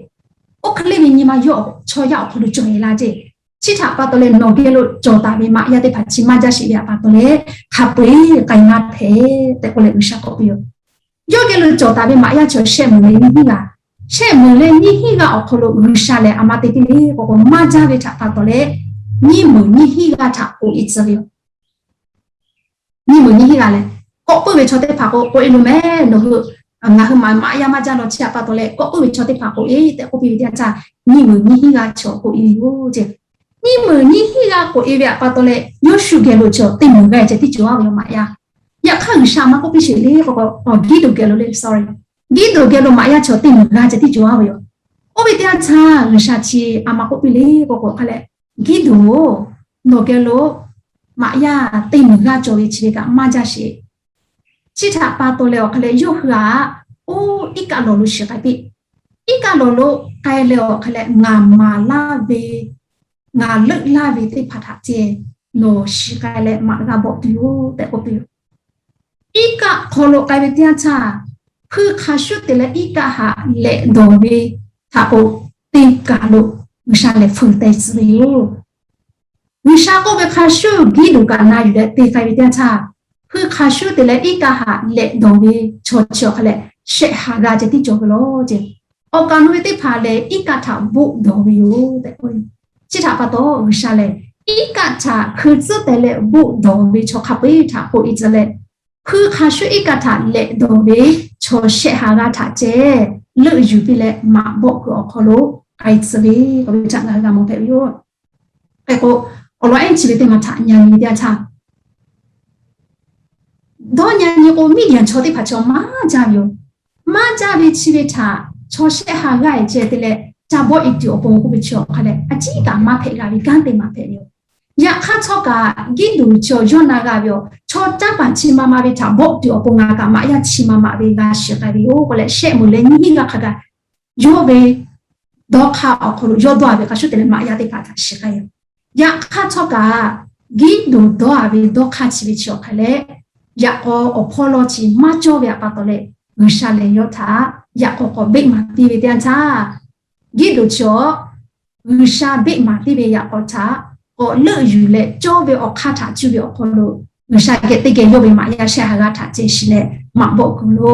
Oˇ hk'e le ve nyi ma yawˇ chaw yaˇ awˬ hk'aw lo cawˬ e laˇ ceˇ. Chi htaꞈ pa taw leh nawˬ geh lo cawˬ taˍ ve maꞈ yaˇ teˇ hpaˍ chi maˇ jaˇ sheˍ ve htaꞈ pa taw leh, hk'a peu-eˬ k'ai maˇ hpehꞈ tehꞈ k'oˆ leh G'uiˬsha k'oˆ piˇ yoˬ. Yawˇ geh lo cawˬ taˍ ve maꞈ yaˇ chaw shehˆ meunˍ leh nyiˇ hinˉ g'aˇ, shehˆ meunˍ leh nyiˇ hinˉ g'aˇ awˬ hk'aw lo G'uiˬsha lehˬ a ma te piˇ le k'oˆ k'o, maˇ jaˇ ve htaꞈ pa taw leh nyiˇ meunˍ nyiˇ hinˉ g'aˇ htaꞈ k'oꞈ e tcuh ve yoˬ. Nyiˇ meunˍ nyiˇ hinˉ g'aˇ leh, k'awꞈ puiˉ ve chaw teˇ hpaˍ k'o k'oꞈ e loˬ mehˍ, nawˬ hui, ngaˬ hui maꞈ yaˇ maˇ jaˇ law chi htaꞈ pa taw leh k'awꞈ puiˉ ve chaw teˇ hpaˍ k'oꞈ e tehꞈ k'oˆ piˇ ve teˇ yanˇ htaˇ, nyiˇ meunˍ nyiˇ hinˉ g'aˇ chaw k'oꞈ e ve yoˬ ceˇ. Nyiˇ meunˍ nyiˇ hinˉ g'aˇ k'oꞈ e ve htaꞈ pa taw leh Yoˇshuˆ geh lo chaw teˇ meunˍ g'aˇ ceh tiˉ cawˬ a ve yoˬ maꞈ yaˇ. Yaꞈ hk'aˇ G'uiˬsha maˇ k'oˆ piˇ sheˍ le k'oˆ k'o, Giˉduꞈ geh lo le, sorry, Giˉduꞈ geh lo maꞈ yaˇ chaw teˇ meunˍ g'aˇ ceh tiˉ cawˬ a ve yoˬ. Oˇ ve teˇ yanˇ htaˇ G'uiˬsha chi a ma k'oˆ piˇ le k'oˆ k'o, hk'a leh, Giˉduꞈ-oˬ, nawˬ geh lo maꞈ yaˇ teˇ meunˍ g'aˇ cawˬ ve chi ve kaꞈ maˇ jaˇ sheˍ. Chi htaꞈ pa taw leh awˬ hk'a leh yawˇ hui-aꞈ, oˇ iˉ kaˆ lawˬ lo shiˍ k'ai piˇ. Iˉ kaˆ lawˬ lo k'ai leh awˬ hk'a leh ngaˬ maˍ laˇ ve, ngaˬ leuˆ laˇ ve teˇ hpaˍ htaꞈ ceh nawˬ shiˍ k'ai leh maꞈ g'a bawˆ tuˬ yoˬ tehꞈ k'oˆ piˇ yoˬ. Iˉ kaˆ hk'aw lo k'ai ve teˇ yanˇ htaˇ, hpuiˇ hk'a shuˉ te leh iˉ kaˆ haꞈ lehꞈ dawˬ ve htaꞈ k'o, teˇ kaˬ lo G'uiˬsha lehˬ fuiˍ teh tcuh ve yoˬ. G'uiˬsha k'oˆ ve hk'a shuˉ Giˉduꞈ kaꞈ na yuˬ leh te k'ai ve teˇ yanˇ htaˇ, hpuiˇ hk'a shuˉ te leh iˉ kaˆ haꞈ lehꞈ dawˬ ve chaw chi awˬ hk'a leh shehˆ ha g'aˇ ceh tiˉ cawˬ ve law ceˇ. Awˬ kaˍ nu ve teˇ hpaˍ lehˬ iˉ kaˆ htaꞈ boˆ dawˬ ve yoˬ tehꞈ k'oˆ ve. Chi htaꞈ pa taw G'uiˬsha lehˬ iˉ kaˆ htaꞈ hkui tcuhˉ teh leh boˆ dawˬ ve chaw hk'a peu-eˬ htaꞈ k'oꞈ e tcuh leh, hpuiˇ hk'a shuˉ iˉ kaˆ htaꞈ lehꞈ dawˬ ve chaw shehˆ ha g'aˇ htaꞈ ceh leuˆ yuˬ piˇ leh maꞈ bawˆ kuiˬ awˬ hk'aw lo k'ai tcuh ve k'oˆ ve htaꞈ ngaˬ hui g'a mawˬ hpehꞈ ve yoˬ. Hk'e k'o, awˬ lawn ehˉ chi ve teˇ maˬ htaꞈ nyi nyi ve teˇ yanˇ htaˇ, dawˇ nyi nyi k'o Miˇdiˍaˍ chaw teˇ hpaˍ chaw maˇ jaˇ ve yoˬ. Maˇ jaˇ ve chi ve htaꞈ chaw shehˆ ha g'aˇ e ceh te leh ca bawˆ e tuˬ awˬ pon k'oˆ ve chi awˬ hk'a leh a ciˉ kaꞈ maˇ hpehꞈ g'a ve kanˉ te maˍ hpehꞈ ve yoˬ. Yaꞈ hk'aˇ htawˇ kaꞈ Giˉduꞈ chi awˬ yawˇ na g'a ve yoˬ. Chaw caˉ paˍ chi ma ma ve htaꞈ bawˆ tuˬ awˬ pon ngaˬ kaꞈ maꞈ yaˇ chi ma ma ve g'a shiˍ k'ai ve yoˬ k'oˆ leh shehˆ meunˍ leh nyiˇ hinˉ g'aˇ hk'a gaˬ yawˇ ve dawˇ hk'aˇ awˬ hk'aw lo yawˇ dawˇ a ve hk'a shuˉ te leh maꞈ yaˇ teˇ hpaˍ htaꞈ shiˍ k'ai yoˬ. Yaꞈ hk'aˇ htawˇ kaꞈ Giˉduꞈ dawˇ a ve dawˇ hk'aˇ chi ve chi awˬ hk'a leh, yaꞈ k'aw awˬ hpawˇ lawˇ chi maˇ cawˇ ve htaꞈ pa taw leh G'uiˬsha lehˬ yawˇ htaꞈ yaꞈ k'aw k'awꞈ beˆ maˍ piˇ ve teˇ yanˇ htaˇ, Giˉduꞈ chi awˬ G'uiˬsha beˆ maˍ piˇ ve yaꞈ k'aw htaꞈ k'awꞈ leuˆ yuˬ leh cawˇ ve awˬ hk'aˇ htaꞈ cuˇ ve awˬ hk'aw lo G'uiˬsha geh teˇ geh yawˇ ve maꞈ yaˇ shehˆ ha g'aˇ htaꞈ ceh shiˍ leh maꞈ bawˆ kuiˬ lo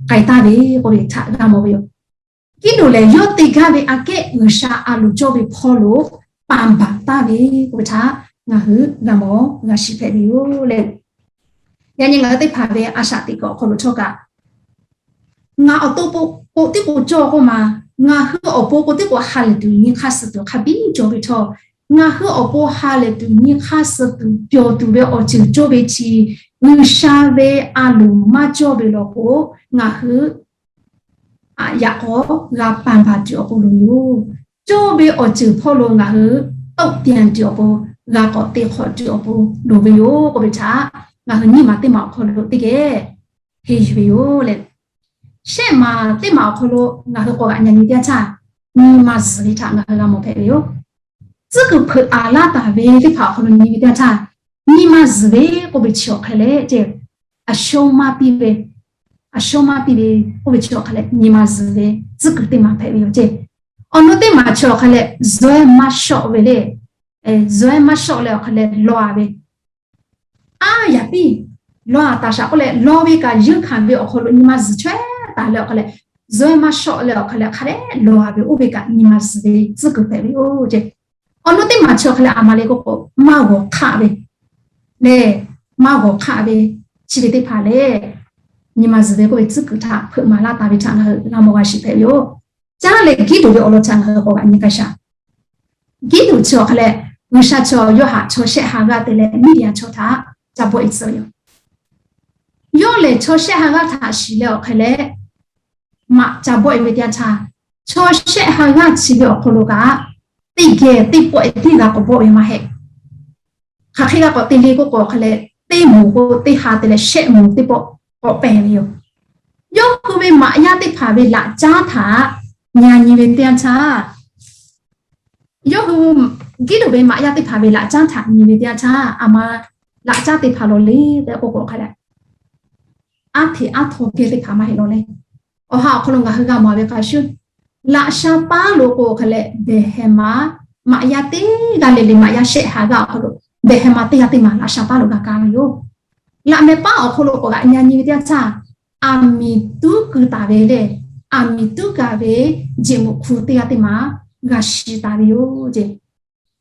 k'ai taˍ ve k'oˆ ve htaꞈ g'a mawˬ ve yoˬ. Giˉduꞈ lehˬ yawˇ te gaˇ ve aꞈ kehˉ G'uiˬsha a loˍ cawˇ ve hpawˇ lo panˍ baˬ taˍ ve k'oˆ ve htaꞈ ngaˬ hui g'a mawˬ g'a shiˍ hpehꞈ ve yoˬ le. Yaꞈ nyi ngaˬ hui teˇ hpaˍ ve a shaꞈ teꞈ kuiˬ awˬ hk'aw lo htawˇ kaꞈ, ngaˬ awˬ to k'o teˇ k'o cawˇ k'oˆ ma, ngaˬ hui awˬ pon k'o teˇ k'o ha lehˬ tuˬ nyi hk'aˇ suh tuˬ hk'a biˇ cawˬ ve htawˇ, ngaˬ hui awˬ pon ha lehˬ tuˬ nyi hk'aˇ suh tuˬ pyawˬ tuˬ ve awˬ ceuˬ cawˇ ve chi G'uiˬsha ve a loˍ maˇ cawˇ ve law k'o, ngaˬ hui yaꞈ k'aw g'a panˍ baˬ tuˬ awˬ pon loˍ yoˬ. Cawˇ ve awˬ ceuˬ hpawˇ lo ngaˬ hui tawˆ tian tuˬ awˬ pon, g'a k'awꞈ te hk'awꞈ tuˬ awˬ pon loˍ ve yoˬ k'oˆ ve htaꞈ ngaˬ hui nyiˇ maˬ teˇ maˬ awˬ hk'aw lo teˇ geh henˇ yuˬ ve yoˬ le. Shehˆ maˬ teˇ maˬ awˬ hk'aw lo ngaˬ hui k'awꞈ g'aꞈ nyi nyi teˇ yanˇ htaˇ, nyi ma zuhˬ ve htaꞈ ngaˬ hui g'a mawˬ hpehꞈ ve yoˬ. Tcuhˉ kuiˬ hpeuꞈ taˍ laˇ taˍ ve teˇ hpaˍ awˬ hk'aw lo nyi ve teˇ yanˇ htaˇ, nyi ma zuhˬ ve k'oˆ ve chi awˬ hk'a leh ceˇ, a shawˉ maˇ piˇ ve, a shawˉ maˇ piˇ ve k'oˆ ve chi awˬ hk'a leh nyi ma zuhˬ ve tcuhˉ kuiˬ teˇ maˬ hpehꞈ ve yoˬ ceˇ. Awˬ nu teˇ maˬ chi awˬ hk'a leh zuhˆ maˇ shawˆ ve le, zuhˆ maˇ shawˆ leh awˬ hk'a leh law a ve, a yaꞈ piˇ law a taˍ shaꞈ k'oˆ leh law ve kaꞈ yeunˇ hkanˍ ve awˬ hk'aw lo nyi ma zuhˬ chaweh taˍ leh awˬ hk'a leh, zuhˆ maˇ shawˆ leh awˬ hk'a leh hk'a dehꞈ law a ve oˇ ve kaꞈ nyi ma zuhˬ ve tcuhˉ kuiˬ hpehꞈ ve yoˬ ceˇ. Awˬ nu teˇ maˬ chi awˬ hk'a leh a ma le k'oˆ k'o maˇ g'awˬ hk'aˆ ve le, maˇ g'awˬ hk'aˆ ve chi ve teˇ hpaˍ lehˬ, nyi ma zuhˬ ve k'oˆ ve tcuhˉ kuiˬ htaꞈ hpeuꞈ maˍ laˇ taˍ ve htaꞈ ngaˬ hui g'a mawˬ g'a shiˍ hpehꞈ ve yoˬ. Caˇ leh Giˉduꞈ ve awˬ lawn htaꞈ ngaˬ hui k'awꞈ g'aꞈ nyi k'ai shaˍ. Giˉduꞈ chi awˬ hk'a leh G'uiˬsha chi awˬ yawˇ htaꞈ chaw shehˆ ha g'aˇ te leh Miˇdiˍaˍ chaw htaꞈ ca bawˆ e tcuh ve yoˬ. Yawˇ lehˬ chaw shehˆ ha g'aˇ htaꞈ shiˍ leh awˬ hk'a leh maꞈ ca bawˆ e ve teˇ yanˇ htaˇ, chaw shehˆ ha g'aˇ chi ve awˬ hk'aw lo kaꞈ teˇ geh teˇ pawˆ e tiˉ g'a k'awꞈ bawˆ ve maˇ heˆ. Hk'aˬ hk'e g'a k'awꞈ te le k'oˆ k'o awˬ hk'a leh, teˇ moˍ k'o teˇ ha te leh shehˆ moˍ teˇ pawˆ k'awꞈ pehˬ ve yoˬ. Yawˇ hui ve maꞈ yaˇ teˇ hpaˍ ve laꞈ caˉ htaꞈ nyi nyi ve teˇ yanˇ htaˇ, yawˇ hui Giˇdoˍ ve maꞈ yaˇ teˇ hpaˍ ve laꞈ caˉ htaꞈ nyi ve teˇ yanˇ htaˇ, aˬ ma laꞈ caˉ teˇ hpaˍ lawˬ le tehꞈ k'oˆ k'o hk'a leh, aˉ hteꞈ aˉ htaw geh teˇ hpaˍ maˇ heˆ lawˬ le. Awˬ ha awˬ hk'aw lo ngaˬ hui g'a mawˬ ve hk'a shuˍ, laꞈ sha paˉ lo k'o hk'a leh behˬ heh ma, maꞈ yaˇ teˇ g'aˇ le le maꞈ yaˇ shehˆ ha g'aˇ awˬ hk'aw lo behˬ heh ma teˇ g'aˇ teˇ maˬ laꞈ sha paˉ lo g'a kaˇ ve yoˬ. Laꞈ mehˍ paˉ awˬ hk'aw lo k'awꞈ g'aꞈ nyi nyi ve teˇ yanˇ htaˇ, aˬ miˍ tuˉ keu taˍ ve le, aˬ miˍ tuˉ kaˇ ve jeꞈ moꞈ hpu teˇ g'aˇ teˇ maˬ g'a shiˍ taˍ ve yoˬ ce.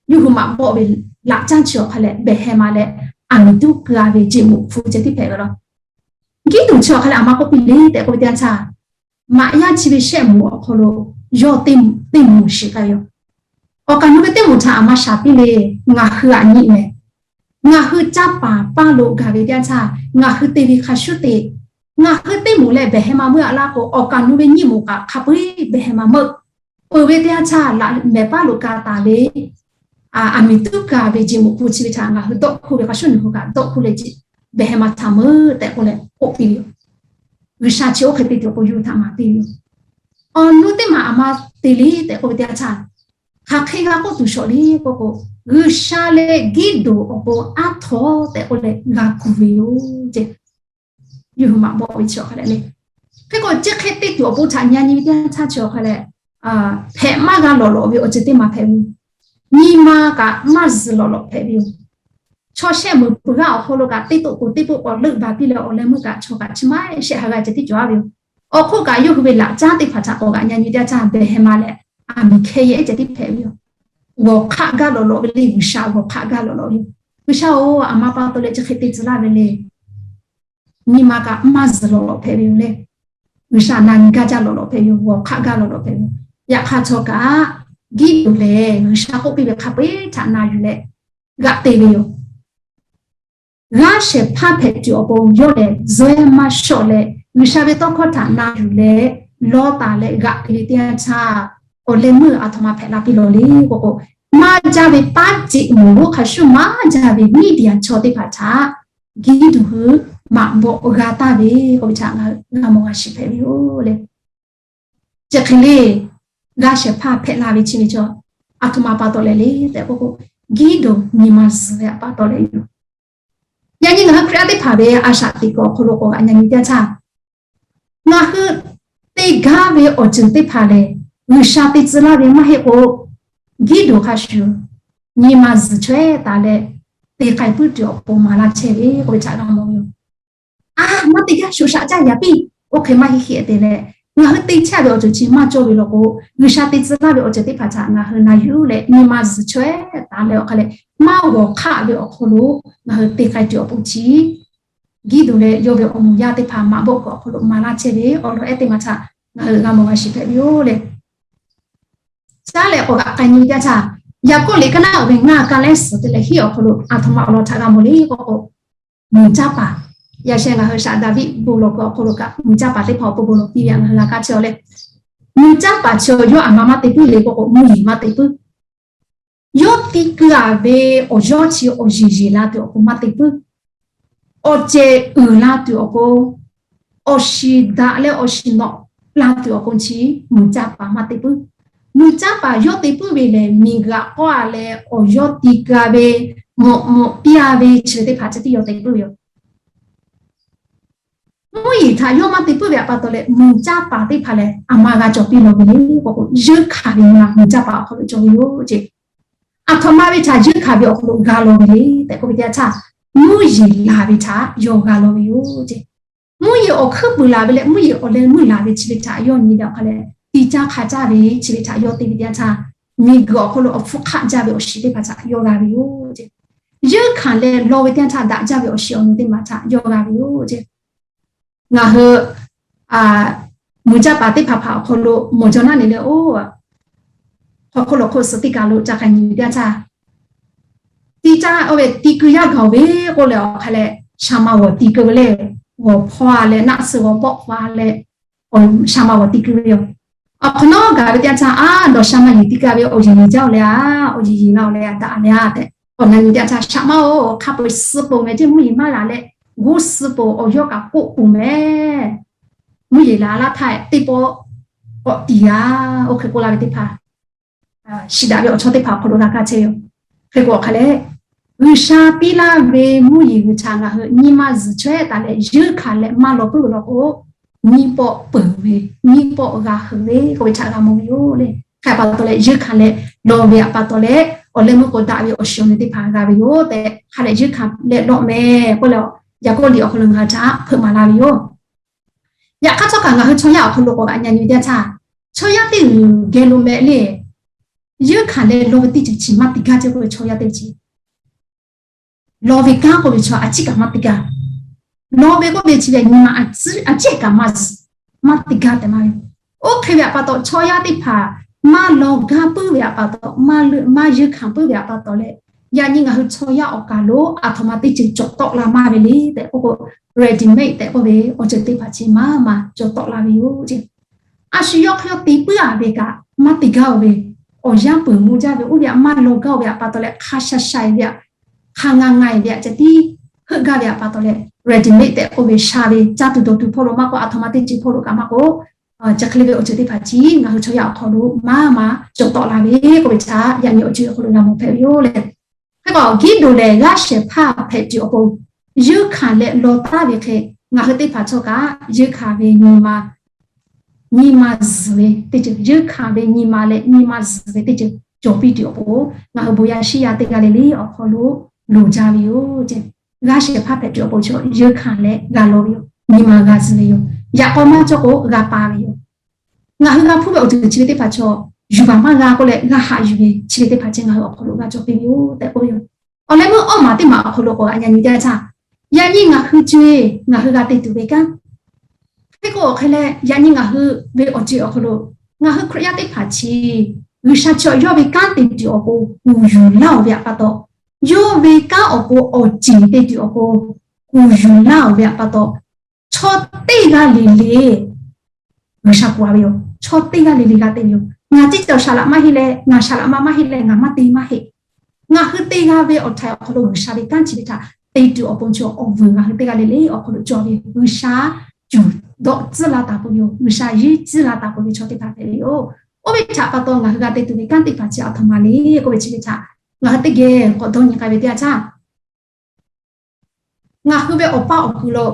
Yawˇ hui maꞈ bawˆ ve laꞈ caˉ chi awˬ hk'a leh behˬ heh ma leh aˬ miˍ tuˉ keu a ve jeꞈ moꞈ hpu ceh tiˉ hpehꞈ ve laˇ. Giˇdoˍ chi awˬ hk'a leh aˬ ma k'oˆ piˇ le tehꞈ k'oˆ ve teˇ yanˇ htaˇ, maꞈ yaˇ chi ve shehˆ moˍ awˬ hk'aw lo yawˇ teˇ moˍ shiˍ k'ai ve yoˬ. Awˬ kaˍ nu ve teˇ moˍ htaꞈ aˬ ma shaˍ piˇ le, ngaˬ hui aꞈ nyi mehˍ. Ngaˬ hui caˇ paˍ paˇ lo gaˬ ve teˇ yanˇ htaˇ, ngaˬ hui te ve hk'a shuˍ te, ngaˬ hui teˇ moˍ leh behˬ heh ma meuˇ a laˇ k'o, awˬ kaˍ nu ve nyiˇ moˍ kaꞈ hk'a peu-eˬ behˬ heh ma meuˇ. Peuˬ ve teˇ yanˇ htaˇ laꞈ mehˍ paˉ lo ka taˍ ve, aˬ miˍ tuˉ kaˇ ve jeꞈ moꞈ hpu chi ve htaꞈ ngaˬ hui dawˆ hkuˇ ve hk'a shuˍ nu hui kaꞈ dawˆ hkuˇ leh, behˬ heh ma htaꞈ meuˇ tehꞈ k'oˆ leh k'oˆ piˇ ve yoˬ. G'uiˬsha chi oˇ hk'e te tuˬ awˬ pon yawˇ hui htaꞈ maˍ piˇ ve yoˬ. Awˬ nu teˇ maˬ aˬ ma te le tehꞈ k'oˆ ve teˇ yanˇ htaˇ, hk'aˬ hk'e g'a k'oˆ tuˬ shawˍ le k'oˆ k'o, G'uiˬsha leh Giˇdoˍ awˬ pon aˉ htaw tehꞈ k'oˆ leh g'a kuˬ ve yoˬ ce. Yawˇ hui maꞈ bawˆ ve chi awˬ hk'a leh le, hk'e k'o chi hk'e te tuˬ awˬ pon htaꞈ nyi nyi ve teˇ yanˇ htaˇ chi awˬ hk'a leh, hpehꞈ maˇ g'a lawꞈ lawꞈ ve awˬ ceuˬ teˇ maˬ hpehꞈ ve yoˬ. Nyi ma kaꞈ maˇ zuhˬ lawꞈ lawꞈ hpehꞈ ve yoˬ. Chaw shehˆ meuꞈ peuˬ g'aˇ awˬ hk'aw lo kaꞈ teˇ toꞈ k'oˍ teˇ poˆ k'awꞈ leuˆ baˬ piˇ leh awˬ leh meuˇ kaꞈ chaw kaꞈ chi maˇ shehˆ ha g'a ceh tiˉ cawˬ a ve yoˬ. Awˬ hk'oˆ kaꞈ yawˇ hui ve laꞈ caˉ teˇ hpaˍ htaꞈ k'awꞈ g'aꞈ nyi nyi teˇ yanˇ htaˇ behˬ heh ma leh aˬ miˍ hkeh yehˬ ceh tiˉ hpehꞈ ve yoˬ. G'awˬ hk'aˆ gaˇ lawꞈ lawꞈ ve le, G'uiˬsha g'awˬ hk'aˆ gaˇ lawꞈ lawꞈ ve yoˬ. G'uiˬsha-oˬ, aˬ ma pa taw leh chi hk'e te tcuh laˇ ve le. Nyi ma kaꞈ maˇ zuhˬ lawꞈ lawꞈ hpehꞈ ve yoˬ le. G'uiˬsha na nyi gaˇ jaˇ lawꞈ lawꞈ hpehꞈ ve yoˬ. G'awˬ hk'aˆ gaˇ lawꞈ lawꞈ hpehꞈ ve yoˬ. Yaꞈ hk'aˇ htawˇ kaꞈ, Giˇdoˍ lehˬ G'uiˬsha k'oˆ piˇ ve hk'a peu-eˬ htaꞈ na yuˬ leh g'aꞈ te ve yoˬ. G'aˇ shehˍ hpaˇ hpehꞈ tuˬ awˬ pon yawˇ lehˬ zuhˆ ehˉ maˇ shawˆ leh, G'uiˬsha ve tawˇ hkawˇ htaꞈ na yuˬ leh lawˇ taˍ leh g'aꞈ te ve teˇ yanˇ htaˇ, awˬ leh meuˇ aˬ htoꞈ ma hpehꞈ la piˇ lawˬ le k'oˆ k'o, maˇ jaˇ ve paˉ ceꞈ moˍ lonˉ hk'a shuˍ maˇ jaˇ ve Miˇdiˍaˍ chaw teˇ hpaˍ htaꞈ Giˇdoˍ hui maꞈ bawˆ g'a taˍ ve k'oˆ ve htaꞈ ngaˬ hui g'a mawˬ g'a shiˍ hpehꞈ ve yoˬ le. Chi hk'e le, g'aˇ shehˍ hpaˇ hpehꞈ la ve chi ve chaw aˬ htoꞈ ma pa taw leh le tehꞈ k'oˆ k'o, Giˇdoˍ nyi ma zuhˬ ve pa taw leh yoˬ. Yaꞈ nyi ngaˬ hui Hkriꞈ yaˇ teˇ hpaˍ ve a shaꞈ teꞈ kuiˬ awˬ hk'aw lo k'awꞈ g'aꞈ nyi teˇ yanˇ htaˇ, ngaˬ hui te gaˇ ve awˬ ceuˬ teˇ hpaˍ lehˬ, G'uiˬsha te tcuh laˇ ve maˇ heˆ k'o, Giˇdoˍ hk'a shuˍ nyi ma zuhˬ chaweh taˍ leh te k'ai puiˉ tuˬ awˬ pon maˍ laˇ chehˇ ve k'oˆ ve htaꞈ g'a mawˬ ve yoˬ. A, maˇ te gaˇ, shoꞈ shaꞈ caˇ yaꞈ piˇ, oˇ hk'e maˇ heˆ heˆ te leh, ngaˬ hui te chehˇ ve awˬ ceuˬ chi maˇ cawˇ ve law k'o, G'uiˬsha te tcuh laˇ ve awˬ ceuˬ teˇ hpaˍ htaꞈ ngaˬ hui na yuˬ leh nyi ma zuhˬ chaweh taˍ leh awˬ hk'a leh, maˇ g'awˬ hk'aˆ ve awˬ hk'aw lo ngaˬ hui te k'ai tuˬ awˬ pon chi, Giˇdoˍ leh yawˇ ve awˬ moˍ yaˇ teˇ hpaˍ maꞈ bawˆ kuiˬ awˬ hk'aw lo maˍ laˇ chehˇ ve awˬ lawn ehˉ teˇ maˬ htaꞈ ngaˬ hui g'a mawˬ g'a shiˍ hpehꞈ ve yoˬ le. Caˉ leh k'awꞈ g'aꞈ k'ai nyi ve teˇ yanˇ htaˇ, Yaˍkoˆ liꞈ ka naˆ ve ngaˇ ka lehˉ suhˍ te leh hiˆ awˬ hk'aw lo aˬ htoꞈ ma awˬ lawn htaꞈ g'a mawˬ le k'oˆ k'o, mui caˇ paˍ, yaꞈ sheh ngaˬ hui shaꞈ Daˍviˆ bon lawˬ kuiˬ awˬ hk'aw lo kaꞈ mui caˇ paˍ teˇ hpaˍ awˬ pon bon lawˬ piˇ ve ngaˬ hui g'a kaˇ chehˇ aw le. Mui caˇ paˍ chi yawˇ aˬ ma maˇ te puiˉ le k'oˆ k'o, mvuhˇ yeˬ maˇ te puiˉ. Yawˇ te keu a ve awˬ yawˇ chi awˬ yeˬ yeˬ la tuˬ awˬ pon maˇ te puiˉ. Awˬ cehˬ uiˍ la tuˬ awˬ pon, awˬ shiˍ daꞈ leh awˬ shiˍ nawꞈ la tuˬ awˬ pon chi mui caˇ paˍ maˇ te puiˉ. Mui caˇ paˍ yawˇ te puiˉ ve lehˬ, miˬguiˬ aꞈ k'awˇ a leh awˬ yawˇ ti keu a ve, mawꞈ mawꞈ piˇ a ve chi ve teˇ hpaˍ chi teˇ yawˇ te puiˉ ve yoˬ. Mvuhˇ yeˬ htaꞈ yawˇ maˇ te puiˉ ve pa taw leh, mui caˇ paˍ teˇ hpaˍ lehˬ aˬ ma g'a cawˬ piˇ lawˬ ve le k'oˆ k'o, yeunˇ hkanˍ ve nyi ma mui caˇ paˍ awˬ hk'aw lo cawˬ ve yoˬ ce. Aˬ htoꞈ ma ve htaꞈ yeunˇ hkanˍ ve awˬ hk'aw lo g'a lawˬ ve le tehꞈ k'oˆ ve teˇ yanˇ htaˇ, mvuhˇ yeˬ laˬ ve htaꞈ yawˇ g'a lawˬ ve yoˬ ce. Mvuhˇ yeˬ awˬ hkuiˉ puiˍ laˬ ve leh mvuhˇ yeˬ awˬ leh meuˇ laˬ ve chi ve htaꞈ yawˇ nyi ve awˬ hk'a leh, ti caˇ hk'a caˇ ve chi ve htaꞈ yawˇ te ve teˇ yanˇ htaˇ, miˬguiˬ awˬ hk'aw lo awˬ hpfuhˇ hk'aˆ jaˇ ve awˬ shiˍ teˇ hpaˍ htaꞈ yawˇ g'a ve yoˬ ce. Yeunˇ hkanˍ leh lawˬ ve teˇ yanˇ htaˇ daꞈ jaˇ ve awˬ shiˍ awˬ nu teˇ maˬ htaꞈ yawˇ g'a ve yoˬ ce. Ngaˬ hui mui caˇ paˍ teˇ hpaˍ hpaˍ awˬ hk'aw lo mawˬ jaw naˆ ne leh oˇ, hk'aw hk'oˆ lawˬ hk'oˆ suhˍ teˇ kaˬ lo ca k'a nyi ve teˇ yanˇ htaˇ, ti caˇ oˇ ve ti keu yaˇ gaˬ ve k'oˆ leh awˬ hk'a leh, shaˍ ma g'awˬ ti keu ve le, g'awˬ hpawˇ a leh naˆ suh g'awˬ pawˆ hpaw a leh, shaˍ ma g'awˬ ti keu ve yoˬ. Awˬ hk'awꞈ nawˉ gaˬ ve teˇ yanˇ htaˇ, a, nawˬ shaˍ ma yeˬ ti keu ve awˬ yeˬ yeˬ jaˇ oˬ le a, awˬ yeˬ yeˬ la oˬ le a, daꞈ le a tehꞈ k'awꞈ na nyi teˇ yanˇ htaˇ, shaˍ ma-oˬ, hk'a peu-eˬ suh peuˬ mehˍ ce, mvuhˇ yeˬ maˇ laˬ leh, g'uˇ suh peuˬ awˬ yawˇ kaꞈ k'oˆ peuˬ mehˍ. Mvuhˇ yeˬ laˬ laˇ htaˇ teˇ pawˆ k'awꞈ tiˍ g'a. Oˇ hk'e k'oˆ la ve teˇ hpaˍ, shiˍ daꞈ ve awˬ chawˇ teˇ hpaˍ awˬ hk'aw lo g'a kaˇ chehˇ ve yoˬ. Hk'e k'o awˬ hk'a leh, G'uiˬsha piˇ laˇ ve mvuhˇ yeˬ g'uiˬ htaꞈ ngaˬ hui nyi ma zuhˬ chaweh taˍ leh yeunˇ hkanˍ leh maˇ law puiˉ ve law k'o, nyiˇ pawˆ peuˬ ve, nyiˇ pawˆ g'a heuˬ ve k'oˆ ve htaꞈ g'a mawˬ ve yoˬ le. Hk'e pa taw leh yeunˇ hkanˍ leh law ve pa taw leh, awˬ leh meuˇ k'o daꞈ ve awˬ shiˍ awˬ nu teˇ hpaˍ g'a ve yoˬ tehꞈ, hk'a leh yeunˇ hkanˍ leh law meh k'oˆ leh, Yaˍkoˆ liꞈ awˬ hk'aw lo ngaˬ hui htaꞈ hpeuꞈ maˍ la ve yoˬ. Yaꞈ hk'aˇ htawˇ kaꞈ ngaˬ hui chaw yaˇ awˬ hk'aw lo k'awꞈ g'aꞈ nyi ve teˇ yanˇ htaˇ, chaw yaˇ teˇ g'uiˬ geh lo meh le, yeunˇ hkanˍ leh law ve teˇ ceuˬ chi maˇ te gaˇ ce k'oˆ ve chaw yaˇ teˇ ceuˬ, law ve kanˉ k'oˆ ve chaw a ciˉ kaꞈ maˇ te gaˇ. Law ve k'oˆ ve chi ve nyi ma a ciˉ kaꞈ maˇ zuhˬ, maˇ te gaˇ tehꞈ maˇ ve. Oˇ hk'e ve pa taw chaw yaˇ teˇ hpaˍ maˇ law gaˇ puiˉ ve pa taw, maˇ yeunˇ hkanˍ puiˉ ve pa taw leh, yaꞈ nyi ngaˬ hui chaw yaˇ awˬ kaˬ lo aˬ htoꞈ ma teˇ ceuˬ cawˬ tawˆ la maˇ ve le tehꞈ k'oˆ k'o, ready made tehꞈ k'oˆ ve awˬ ceuˬ teˇ hpaˍ chi maˇ maˇ cawˬ tawˆ la ve yoˬ ce. A shu yawˇ hk'aˇ yawˇ te puiˉ a ve kaꞈ maˇ te gaˇ-oˬ ve, awˬ yanˇ peuˬ mvuh jaˇ ve oˇ ve htaꞈ maˇ law gaˇ-oˬ ve pa taw leh hk'a sha sha-e ve htaꞈ, hk'a nga nga-e ve htaꞈ ceh tiˉ heuˆ gaˇ ve pa taw leh, ready made tehꞈ k'oˆ ve sha ve caˇ tuˬ dawˬ tuˬ hpawˇ lo maˇ k'oˆ, aˬ htoꞈ ma teˇ ceuˬ hpawˇ lo kaꞈ maˇ k'oˆ, chi hk'e le ve awˬ ceuˬ teˇ hpaˍ chi ngaˬ hui chaw yaˇ awˬ hk'aw lo maˇ maˇ cawˬ tawˆ la ve k'oˆ ve htaꞈ yaꞈ nyi awˬ ceuˬ awˬ hk'aw lo g'a mawˬ hpehꞈ ve yoˬ le. Hk'e k'o Giˇdeˍonˍ lehˬ g'aˇ shehˍ hpaˇ hpehꞈ tuˬ awˬ pon, yeunˇ hkanˍ leh law taˍ ve hk'e, ngaˬ hui teˇ hpaˍ htawˇ kaꞈ yeunˇ hkanˍ ve nyi ma, nyi ma zuhˬ ve teˇ ceuˬ, yeunˇ hkanˍ ve nyi ma leh nyi ma zuhˬ ve teˇ ceuˬ cawˬ piˇ tuˬ awˬ pon, ngaˬ hui bon yaˇ shiˉ yaˇ teˇ g'aˇ le le awˬ hk'aw lo loˍ jaˇ ve yoˬ ce. G'aˇ shehˍ hpaˇ hpehꞈ tuˬ awˬ pon chaw yeunˇ hkanˍ leh g'a law ve yoˬ. Nyi ma g'a zuhˬ ve yoˬ. Yaꞈ k'aw maˇ cawˬ k'o g'a pa ve yoˬ. Ngaˬ hui g'a hpuˇ ve awˬ ceuˬ chi ve teˇ hpaˍ chaw, yuˬ baˬ maˇ g'a k'oˆ leh g'a haꞈ yuˬ ve chi ve teˇ hpaˍ ceh ngaˬ hui awˬ hk'aw lo g'a cawˬ piˇ ve yoˬ tehꞈ k'oˆ ve yoˬ. Awˬ leh meuˇ awˇ maˬ teˇ maˬ awˬ hk'aw lo k'awꞈ g'aꞈ nyi teˇ yanˇ htaˇ, yaꞈ nyi ngaˬ hui co-e ngaˬ hui g'a te tuˬ ve kanˉ, hk'e k'o awˬ hk'e leh yaꞈ nyi ngaˬ hui ve awˬ ceuˬ awˬ hk'aw lo, ngaˬ hui Hkriꞈ yaˇ teˇ hpaˍ chi G'uiˬsha chi awˬ yawˇ ve kanˉ te tuˬ awˬ pon kuˬ yuˬ laˇ-oˬ ve pa taw, yawˇ ve kanˉ awˬ pon awˬ ceˬ te tuˬ awˬ pon kuˬ yuˬ laˇ-oˬ ve pa taw, chaw teˇ g'aˇ le le G'uiˬsha kuˬ-a ve yoˬ. Chaw teˇ g'aˇ le le g'a te ve yoˬ. Ngaˬ teˇ cawˬ saˍ laꞈ maˇ heˆ leh, ngaˬ saˍ laꞈ ma maˇ heˆ leh ngaˬ maˇ te maˇ heˆ. Ngaˬ hui te g'a ve awˬ htaiˍ awˬ hk'aw lo G'uiˬsha ve kanˉ chi ve htaꞈ te tuˬ awˬ pon chaw awˬ vuiˬ ngaˬ hui teˇ g'aˇ le le awˬ hk'aw lo cawˬ ve G'uiˬsha cuˬ dawˆ tcuhˉ laˇ taˍ peuˬ ve yoˬ. G'uiˬsha yehˇ tcuhˉ laˇ taˍ peuˬ ve chaw teˇ hpaˍ hpehꞈ ve yoˬ. Oˇ ve htaꞈ pa taw ngaˬ hui g'a te tuˬ ve kanˉ teˇ hpaˍ chi aˬ htoꞈ ma le k'oˆ ve chi ve htaꞈ ngaˬ hui teˇ geh k'awꞈ dawˇ nyi k'ai ve teˇ yanˇ htaˇ, ngaˬ hui ve awˬ paˇ awˬ kuˬ lo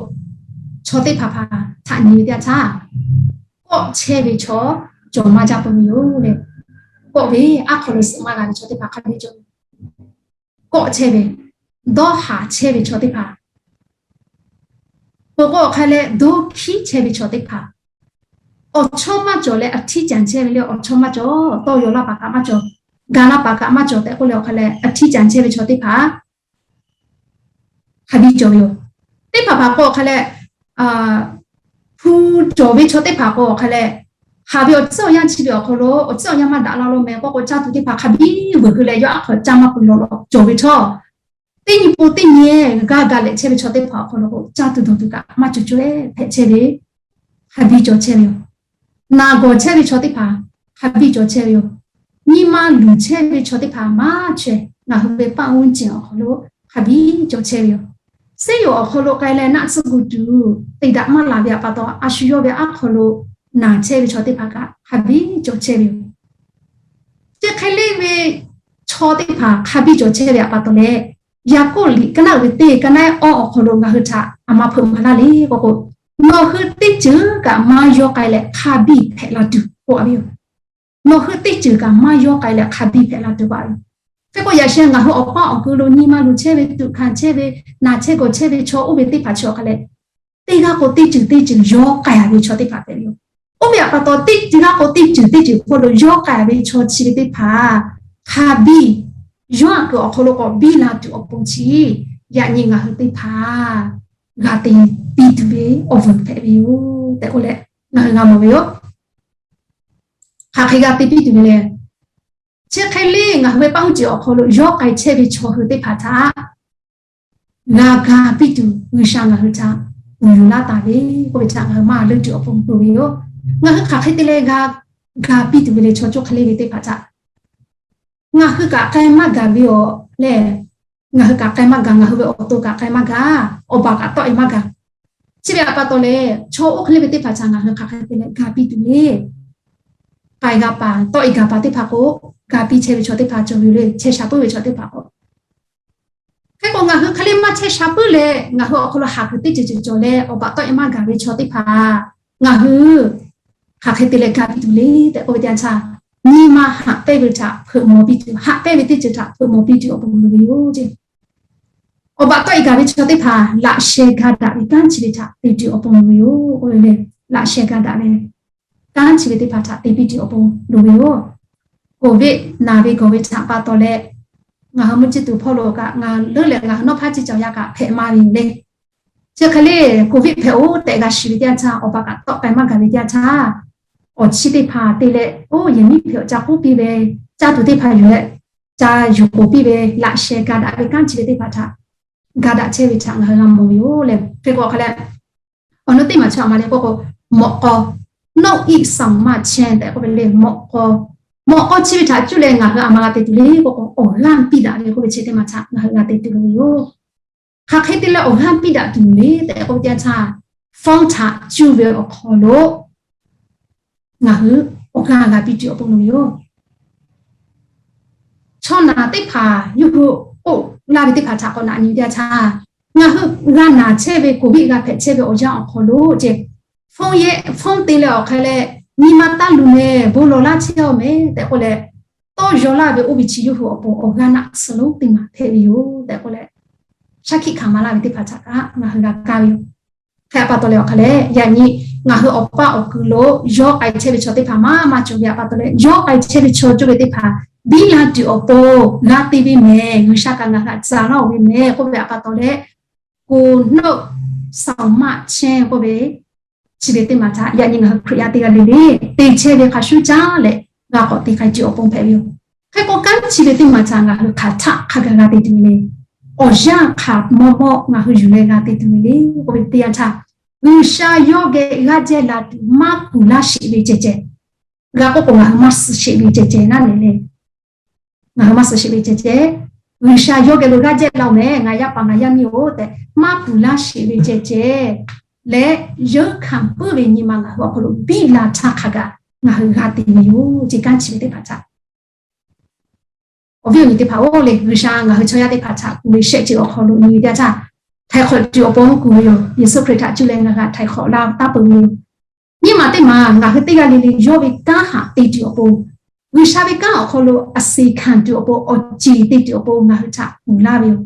chaw teˇ hpaˍ hpaˍ htaꞈ nyi ve teˇ yanˇ htaˇ, kawˆ chehˇ ve chaw cawˬ maˇ jaˇ peuˬ ve yoˬ le. Kawˆ ve aˉ hk'aw lo suhˍ maˇ g'a ve chaw teˇ hpaˍ hk'a biˇ cawˬ ve, kawˆ chehˇ ve, dawˇ haˍ chehˇ ve chaw teˇ hpaˍ, k'o k'o awˬ hk'a leh dawˇ hkiˉ chehˇ ve chaw teˇ hpaˍ, awˬ chawˇ maˇ cawˬ leh a htiˇ caˍ chehˇ ve le, awˬ chawˇ maˇ cawˬ, tawˇ yaw laˇ paˍ kaꞈ maˇ cawˬ, ga laˇ paˍ kaꞈ maˇ cawˬ tehꞈ k'oˆ leh awˬ hk'a leh a htiˇ caˍ chehˇ ve chaw teˇ hpaˍ hk'a biˇ cawˬ ve yoˬ. Teˇ hpaˍ hpaˍ k'o awˬ hk'a leh, hpu cawˬ ve chaw teˇ hpaˍ k'o awˬ hk'a leh, haˍ ve awˬ tcuhˉ awˬ yanˇ chi ve awˬ hk'aw lo awˬ tcuhˉ awˬ yanˇ maˇ daꞈ la lo meh k'o k'o caˇ tuˬ teˇ hpaˍ hk'a biˇ veuˬ keu leh yawˇ aˉ hk'aw caˇ maˇ peuˬ law law cawˬ ve htawˇ, teˇ nyi po teˇ nyi g'a ga leh chehˇ ve chaw teˇ hpaˍ awˬ hk'aw lo k'o caˇ tuˬ dawˬ tuˬ kaꞈ maˇ cawˬ caweh hpehꞈ chehˇ ve, hk'a biˇ cawˬ chehˇ ve yoˬ. Naˬ gawˬ chehˇ ve chaw teˇ hpaˍ hk'a biˇ cawˬ chehˇ ve yoˬ. Nyi ma luˬ chehˇ ve chaw teˇ hpaˍ maˇ chaweh ngaˬ hui ve paˆ uˉ ceˬ awˬ hk'aw lo hk'a biˇ cawˬ chehˇ ve yoˬ. Seˉ yoˬ awˬ hk'aw lo k'ai leh naˆ tsuhˇ gu tuˬ te daꞈ maˇ laˬ ve pa taw, a shu yawˇ ve aˉ hk'aw lo naˬ chehˇ ve chaw teˇ hpaˍ kaꞈ hk'a biˇ cawˬ chehˇ ve yoˬ. Chi hk'e le ve chaw teˇ hpaˍ hk'a biˇ cawˬ chehˇ ve pa taw leh, Yaˍkoˆ liꞈ ka naˆ ve teˇ ka naˆ awˇ awˬ hk'aw lo ngaˬ hui htaꞈ aˬ ma hpeuꞈ maˍ laˇ le k'o k'o, nawˬ hui teˇ ceuˬ kaꞈ maˇ yawˇ k'ai leh hk'a biˇ hpehꞈ la tuˬ k'oˆ a ve yoˬ. Nawˬ hui teˇ ceuˬ kaꞈ maˇ yawˇ k'ai leh hk'a biˇ hpehꞈ la tuˬ k'oˆ a ve yoˬ. Hk'e k'o yaꞈ sheh ngaˬ hui awˬ paˇ awˬ kuˬ lo nyi ma luˬ chehˇ ve, tuꞈ hkanˍ chehˇ ve, naˬ chehˇ gawˬ chehˇ ve chaw oˇ ve teˇ hpaˍ chi awˬ hk'a leh, teˇ g'aˇ k'o teˇ ceuˬ teˇ ceuˬ yawˇ k'ai a ve chaw teˇ hpaˍ hpehꞈ ve yoˬ. Oˇ ve pa taw teˇ g'aˇ k'o teˇ ceuˬ teˇ ceuˬ hpawˇ lo yawˇ k'ai a ve chaw chi ve teˇ hpaˍ hk'a biˇ yawˇ aꞈ kuiˬ awˬ hk'aw lo k'awꞈ biˇ la tuˬ awˬ pon chi, yaꞈ nyi ngaˬ hui teˇ hpaˍ g'a te piˇ tuˬ ve awˬ vuiˬ hpehꞈ ve yoˬ tehꞈ k'oˆ leh ngaˬ hui g'a mawˬ ve yoˬ. Hk'aˬ hk'e g'a te piˇ tuˬ ve lehˬ, chi hk'e le ngaˬ hui ve paˆ uˉ ceˬ awˬ hk'aw lo yawˇ k'ai chehˇ ve chaw hui teˇ hpaˍ htaꞈ g'a ga piˇ tuˬ G'uiˬsha ngaˬ hui htaꞈ uiˍ yuˬ laˇ taˍ ve k'oˆ ve htaꞈ ngaˬ hui maˇ leuˆ tuˬ awˬ pon k'oˆ ve yoˬ. Ngaˬ hui hk'aˬ hk'e te leh g'a ga piˇ tuˬ ve le, chaw cawˇ hk'e le ve teˇ hpaˍ htaꞈ ngaˬ hui kaꞈ k'ai maˇ gaˬ ve awˬ lehˬ, ngaˬ hui kaꞈ k'ai maˇ gaˬ, ngaˬ hui ve awˬ to kaꞈ k'ai maˇ gaˬ, awˬ baˬ kaꞈ tawˆ e maˇ gaˬ. Chi ve pa taw lehˬ, chaw oˇ hk'e le ve teˇ hpaˍ htaꞈ ngaˬ hui hk'aˬ hk'e te leh ga piˇ tuˬ le. k'ai g'a paˍ, tawˆ e gaˬ paˍ teˇ hpaˍ k'o, ga piˇ chehˇ ve chaw teˇ hpaˍ cawˬ ve yoˬ le, chehˇ sha puiˉ ve chaw teˇ hpaˍ k'o. Hk'e k'o ngaˬ hui hk'e le maˇ chehˇ sha puiˉ leh, ngaˬ hui awˬ hk'aw lo haˍ kuiˬ teˇ ceuˬ ceuˬ cawˬ leh, awˬ baꞈ tawˆ e maˇ gaˬ ve chaw teˇ hpaˍ, ngaˬ hui hk'aˬ hk'e te leh ga piˇ tuˬ le tehꞈ k'oˆ ve teˇ yanˇ htaˇ, nyi ma haꞈ pehnˇ ve htaꞈ hpeuꞈ mawˬ piˇ tuˬ, haꞈ pehnˇ ve teˇ ceuˬ htaꞈ hpeuꞈ mawˬ piˇ tuˬ awˬ pon loˍ ve yoˬ ce. Awˬ baꞈ tawˆ e gaˬ ve chaw teˇ hpaˍ laꞈ sheh ga daꞈ ve kanˉ chi ve htaꞈ te tuˬ awˬ pon loˍ ve yoˬ k'oˆ ve le. Laꞈ sheh ga daꞈ ve kanˉ chi ve teˇ hpaˍ htaꞈ te piˇ tuˬ awˬ pon loˍ ve yoˬ. Covid naˬ ve gawˬ ve htaꞈ pa taw leh, ngaˬ hui mvuhˇ ciˇ tuˬ hpawˇ lo kaꞈ ngaˬ leuˉ leh ngaˬ hui nawˉ hpaˇ ciˇ cawˬ yaˇ kaꞈ hpehꞈ maˇ ve yoˬ le. Chi hk'e le, Covid hpehꞈ-oˬ tehꞈ g'a shiˍ ve teˇ yanˇ htaˇ, awˬ baꞈ kaꞈ tawˆ k'ai maˇ gaˬ ve teˇ yanˇ htaˇ, awˬ chi teˇ hpaˍ te leh, oˇ yehˬ miˉ hpehꞈ awˬ ca k'oˆ piˇ ve, caˇ tuˬ teˇ hpaˍ yuˬ leh, ca yuˬ k'oˍ piˇ ve, laꞈ sheh ga daꞈ ve kanˉ chi ve teˇ hpaˍ htaꞈ ga daꞈ chehˇ ve htaꞈ ngaˬ hui g'a mawˬ ve yoˬ le. Hk'e k'o hk'a leh, awˬ nu teˇ maˬ chi a ma le k'oˆ k'o, mawꞈ k'aw, နှုတ် iˆ saˍ maˇ chehˇ tehꞈ k'oˆ ve le. Mawꞈ k'aw, mawꞈ k'aw chi ve htaꞈ cuˇ leh ngaˬ hui a ma g'a te tuˬ le k'oˆ k'o, awˬ g'aˇ piˇ daꞈ ve k'oˆ ve chi teˇ maˬ htaꞈ ngaˬ hui g'a te tuˬ loˍ ve yoˬ. Hk'aˬ hk'e te leh awˬ g'aˇ piˇ daꞈ tuˬ le tehꞈ k'oˆ ve teˇ yanˇ htaˇ, phone htaꞈ cuˇ ve awˬ hk'aw lo ngaˬ hui awˬ g'aˇ g'a piˇ tuˬ awˬ pon loˍ ve yoˬ. Chaw naˬ teˇ hpaˍ yawˇ hui k'oˆ laˇ ve teˇ hpaˍ htaꞈ k'awꞈ naꞈ nyi ve teˇ yanˇ htaˇ, ngaˬ hui g'a naˬ chehˇ ve, Covid g'a hpehꞈ chehˇ ve awˬ yanˇ awˬ hk'aw lo ce, phone yehˆ, phone te leh awˬ hk'e leh, nyi ma taˇ luˬ mehˍ, bon lawˬ laˇ chehˇ-oˬ mehˍ tehꞈ k'oˆ leh, tawˇ yaw laˇ ve oˇ ve chi yawˇ hui awˬ pon awˬ g'aˇ naˆ tsuhˇ lonˉ teˇ maˬ hpehꞈ ve yoˬ tehꞈ k'oˆ leh, shaˉ hkiˆ hkanˍ maˍ laˇ ve teˇ hpaˍ htaꞈ kaꞈ ngaˬ hui g'a kaˇ ve yoˬ. Hk'e a pa taw leh awˬ hk'a leh, yaꞈ nyi ngaˬ hui awˬ paˇ awˬ kuiˬ lo yawˇ k'ai chehˇ ve chaw teˇ hpaˍ maˇ maˇ cawˬ ve a pa taw leh, yawˇ k'ai chehˇ ve chaw cawˬ ve teˇ hpaˍ biˇ la tuˬ awˬ pon g'a te ve mehˍ, G'uiˬsha kaꞈ ngaˬ hui htaꞈ tcuh laˇ-oˬ ve mehˍ k'oˆ ve a pa taw leh, နှုတ် iˆ saˍ maˇ chehˇ k'oˆ ve, chi ve teˇ maˬ htaꞈ yaꞈ nyi ngaˬ hui Hkriꞈ yaˇ teˇ g'aˇ le le te chehˇ ve hk'a shuˉ caˉ leh g'a k'awꞈ te k'ai tuˬ awˬ pon hpehꞈ ve yoˬ. Hk'e k'o kanˉ chi ve teˇ maˬ htaꞈ ngaˬ hui hk'aˬ htaˆ hk'a gaˬ g'a te tuˬ ve le. Awˬ yanˇ hk'aˬ mawˇ mawˇ ngaˬ hui yuˬ leh g'a te tuˬ ve le k'oˆ ve teˇ yanˇ htaˇ, G'uiˬsha yawˇ geh g'aˇ jehˇ la tuˬ maˇ kuˬ laˇ sheˍ ve ceh ceh, g'a k'oˆ k'o ngaˬ hui maˇ suh sheˍ ve ceh ceh naˉ ne le. Ngaˬ hui maˇ suh sheˍ ve ceh ceh, G'uiˬsha yawˇ geh lo g'aˇ jehˇ la-oˬ mehˍ, ngaˬ yaˇ paˍ ngaˬ yaˇ miˇ-oˬ tehꞈ maˇ kuˬ laˇ sheˍ ve ceh ceh leh, yeunˇ hkanˍ puiˉ ve nyi ma ngaˬ hui awˬ hk'aw lo biˇ la htaˇ hk'a gaˬ ngaˬ hui g'a te ve yoˬ ce. Kanˉ chi ve teˇ hpaˍ htaꞈ awˬ viˉ awˬ nyi teˇ hpaˍ-oˬ le, G'uiˬsha ngaˬ hui chaw yaˇ teˇ hpaˍ htaꞈ kuˬ ve shehˆ ceuˬ awˬ hk'aw lo nyi ve teˇ yanˇ htaˇ, htaiˍ hk'awꞈ tuˬ awˬ pon kuˬ ve yoˬ. Yeˍsuˆ Hkriꞈ htaꞈ cuˇ leh ngaˬ hui htaꞈ htaiˍ hk'awꞈ laˇ taˇ peuˬ ve yoˬ. Nyiˇ maˬ teˇ maˬ ngaˬ hui teˇ g'aˇ le le yawˇ ve kanˉ htaꞈ te tuˬ awˬ pon, G'uiˬsha ve kanˉ awˬ hk'aw lo a suh hkanˍ tuˬ awˬ pon, awˬ ceˬ te tuˬ awˬ pon ngaˬ hui htaꞈ kuˬ laˇ ve yoˬ.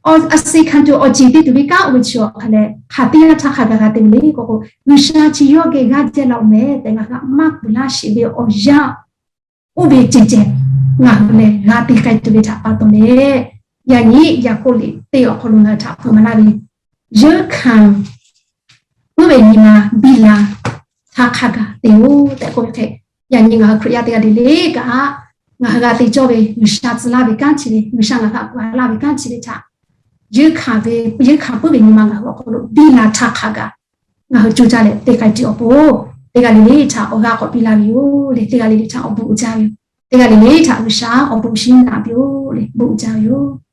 A suh hkanˍ tuˬ awˬ ceˬ te tuˬ ve kanˉ oˇ ve chi awˬ hk'a leh hk'aˬ teˇ yanˇ htaˇ hk'a gaˬ g'a te ve le k'oˆ k'o, G'uiˬsha chi yawˇ geh g'aˇ jehˇ la-oˬ mehˍ tehꞈ ngaˬ hui htaꞈ maˇ kuˬ laˇ sheˍ ve awˬ yanˇ oˇ ve ceh ceh ngaˬ hui lehˬ g'a te k'ai tuˬ ve htaꞈ pa taw leh, yaꞈ nyi Yaˍkoˆ liꞈ teˇ awˬ hk'aw lo ngaˬ hui htaꞈ hpeuꞈ maˍ laˇ ve, yeunˇ hkanˍ puiˉ ve nyi ma biˇ la htaˇ hk'a gaˬ te-oˬ tehꞈ k'oˆ ve hk'e, yaꞈ nyi ngaˬ hui Hkriꞈ yaˇ teˇ g'aˇ le le kaꞈ, ngaˬ hui g'a te cawˇ ve G'uiˬsha tcuh laˇ ve kanˉ chi ve, G'uiˬsha ngaˬ hui htaꞈ kuˬ laˇ ve kanˉ chi ve htaꞈ yeunˇ hkanˍ ve, yeunˇ hkanˍ puiˉ ve nyi ma ngaˬ hui awˬ hk'aw lo biˇ la htaˇ hk'a gaˬ ngaˬ hui coˇ caˇ leh te k'ai tuˬ awˬ pon, teˇ g'aˇ le le htaꞈ awˬ g'aˇ k'awꞈ piˇ laˇ ve yoˬ le. Teˇ g'aˇ le le htaꞈ awˬ bon uiˍ jaˇ ve yoˬ. Teˇ g'aˇ le le htaꞈ G'uiˬsha awˬ bon shinˉ naꞈ piˇ-oˬ le. Bon uiˍ jaˇ ve yoˬ.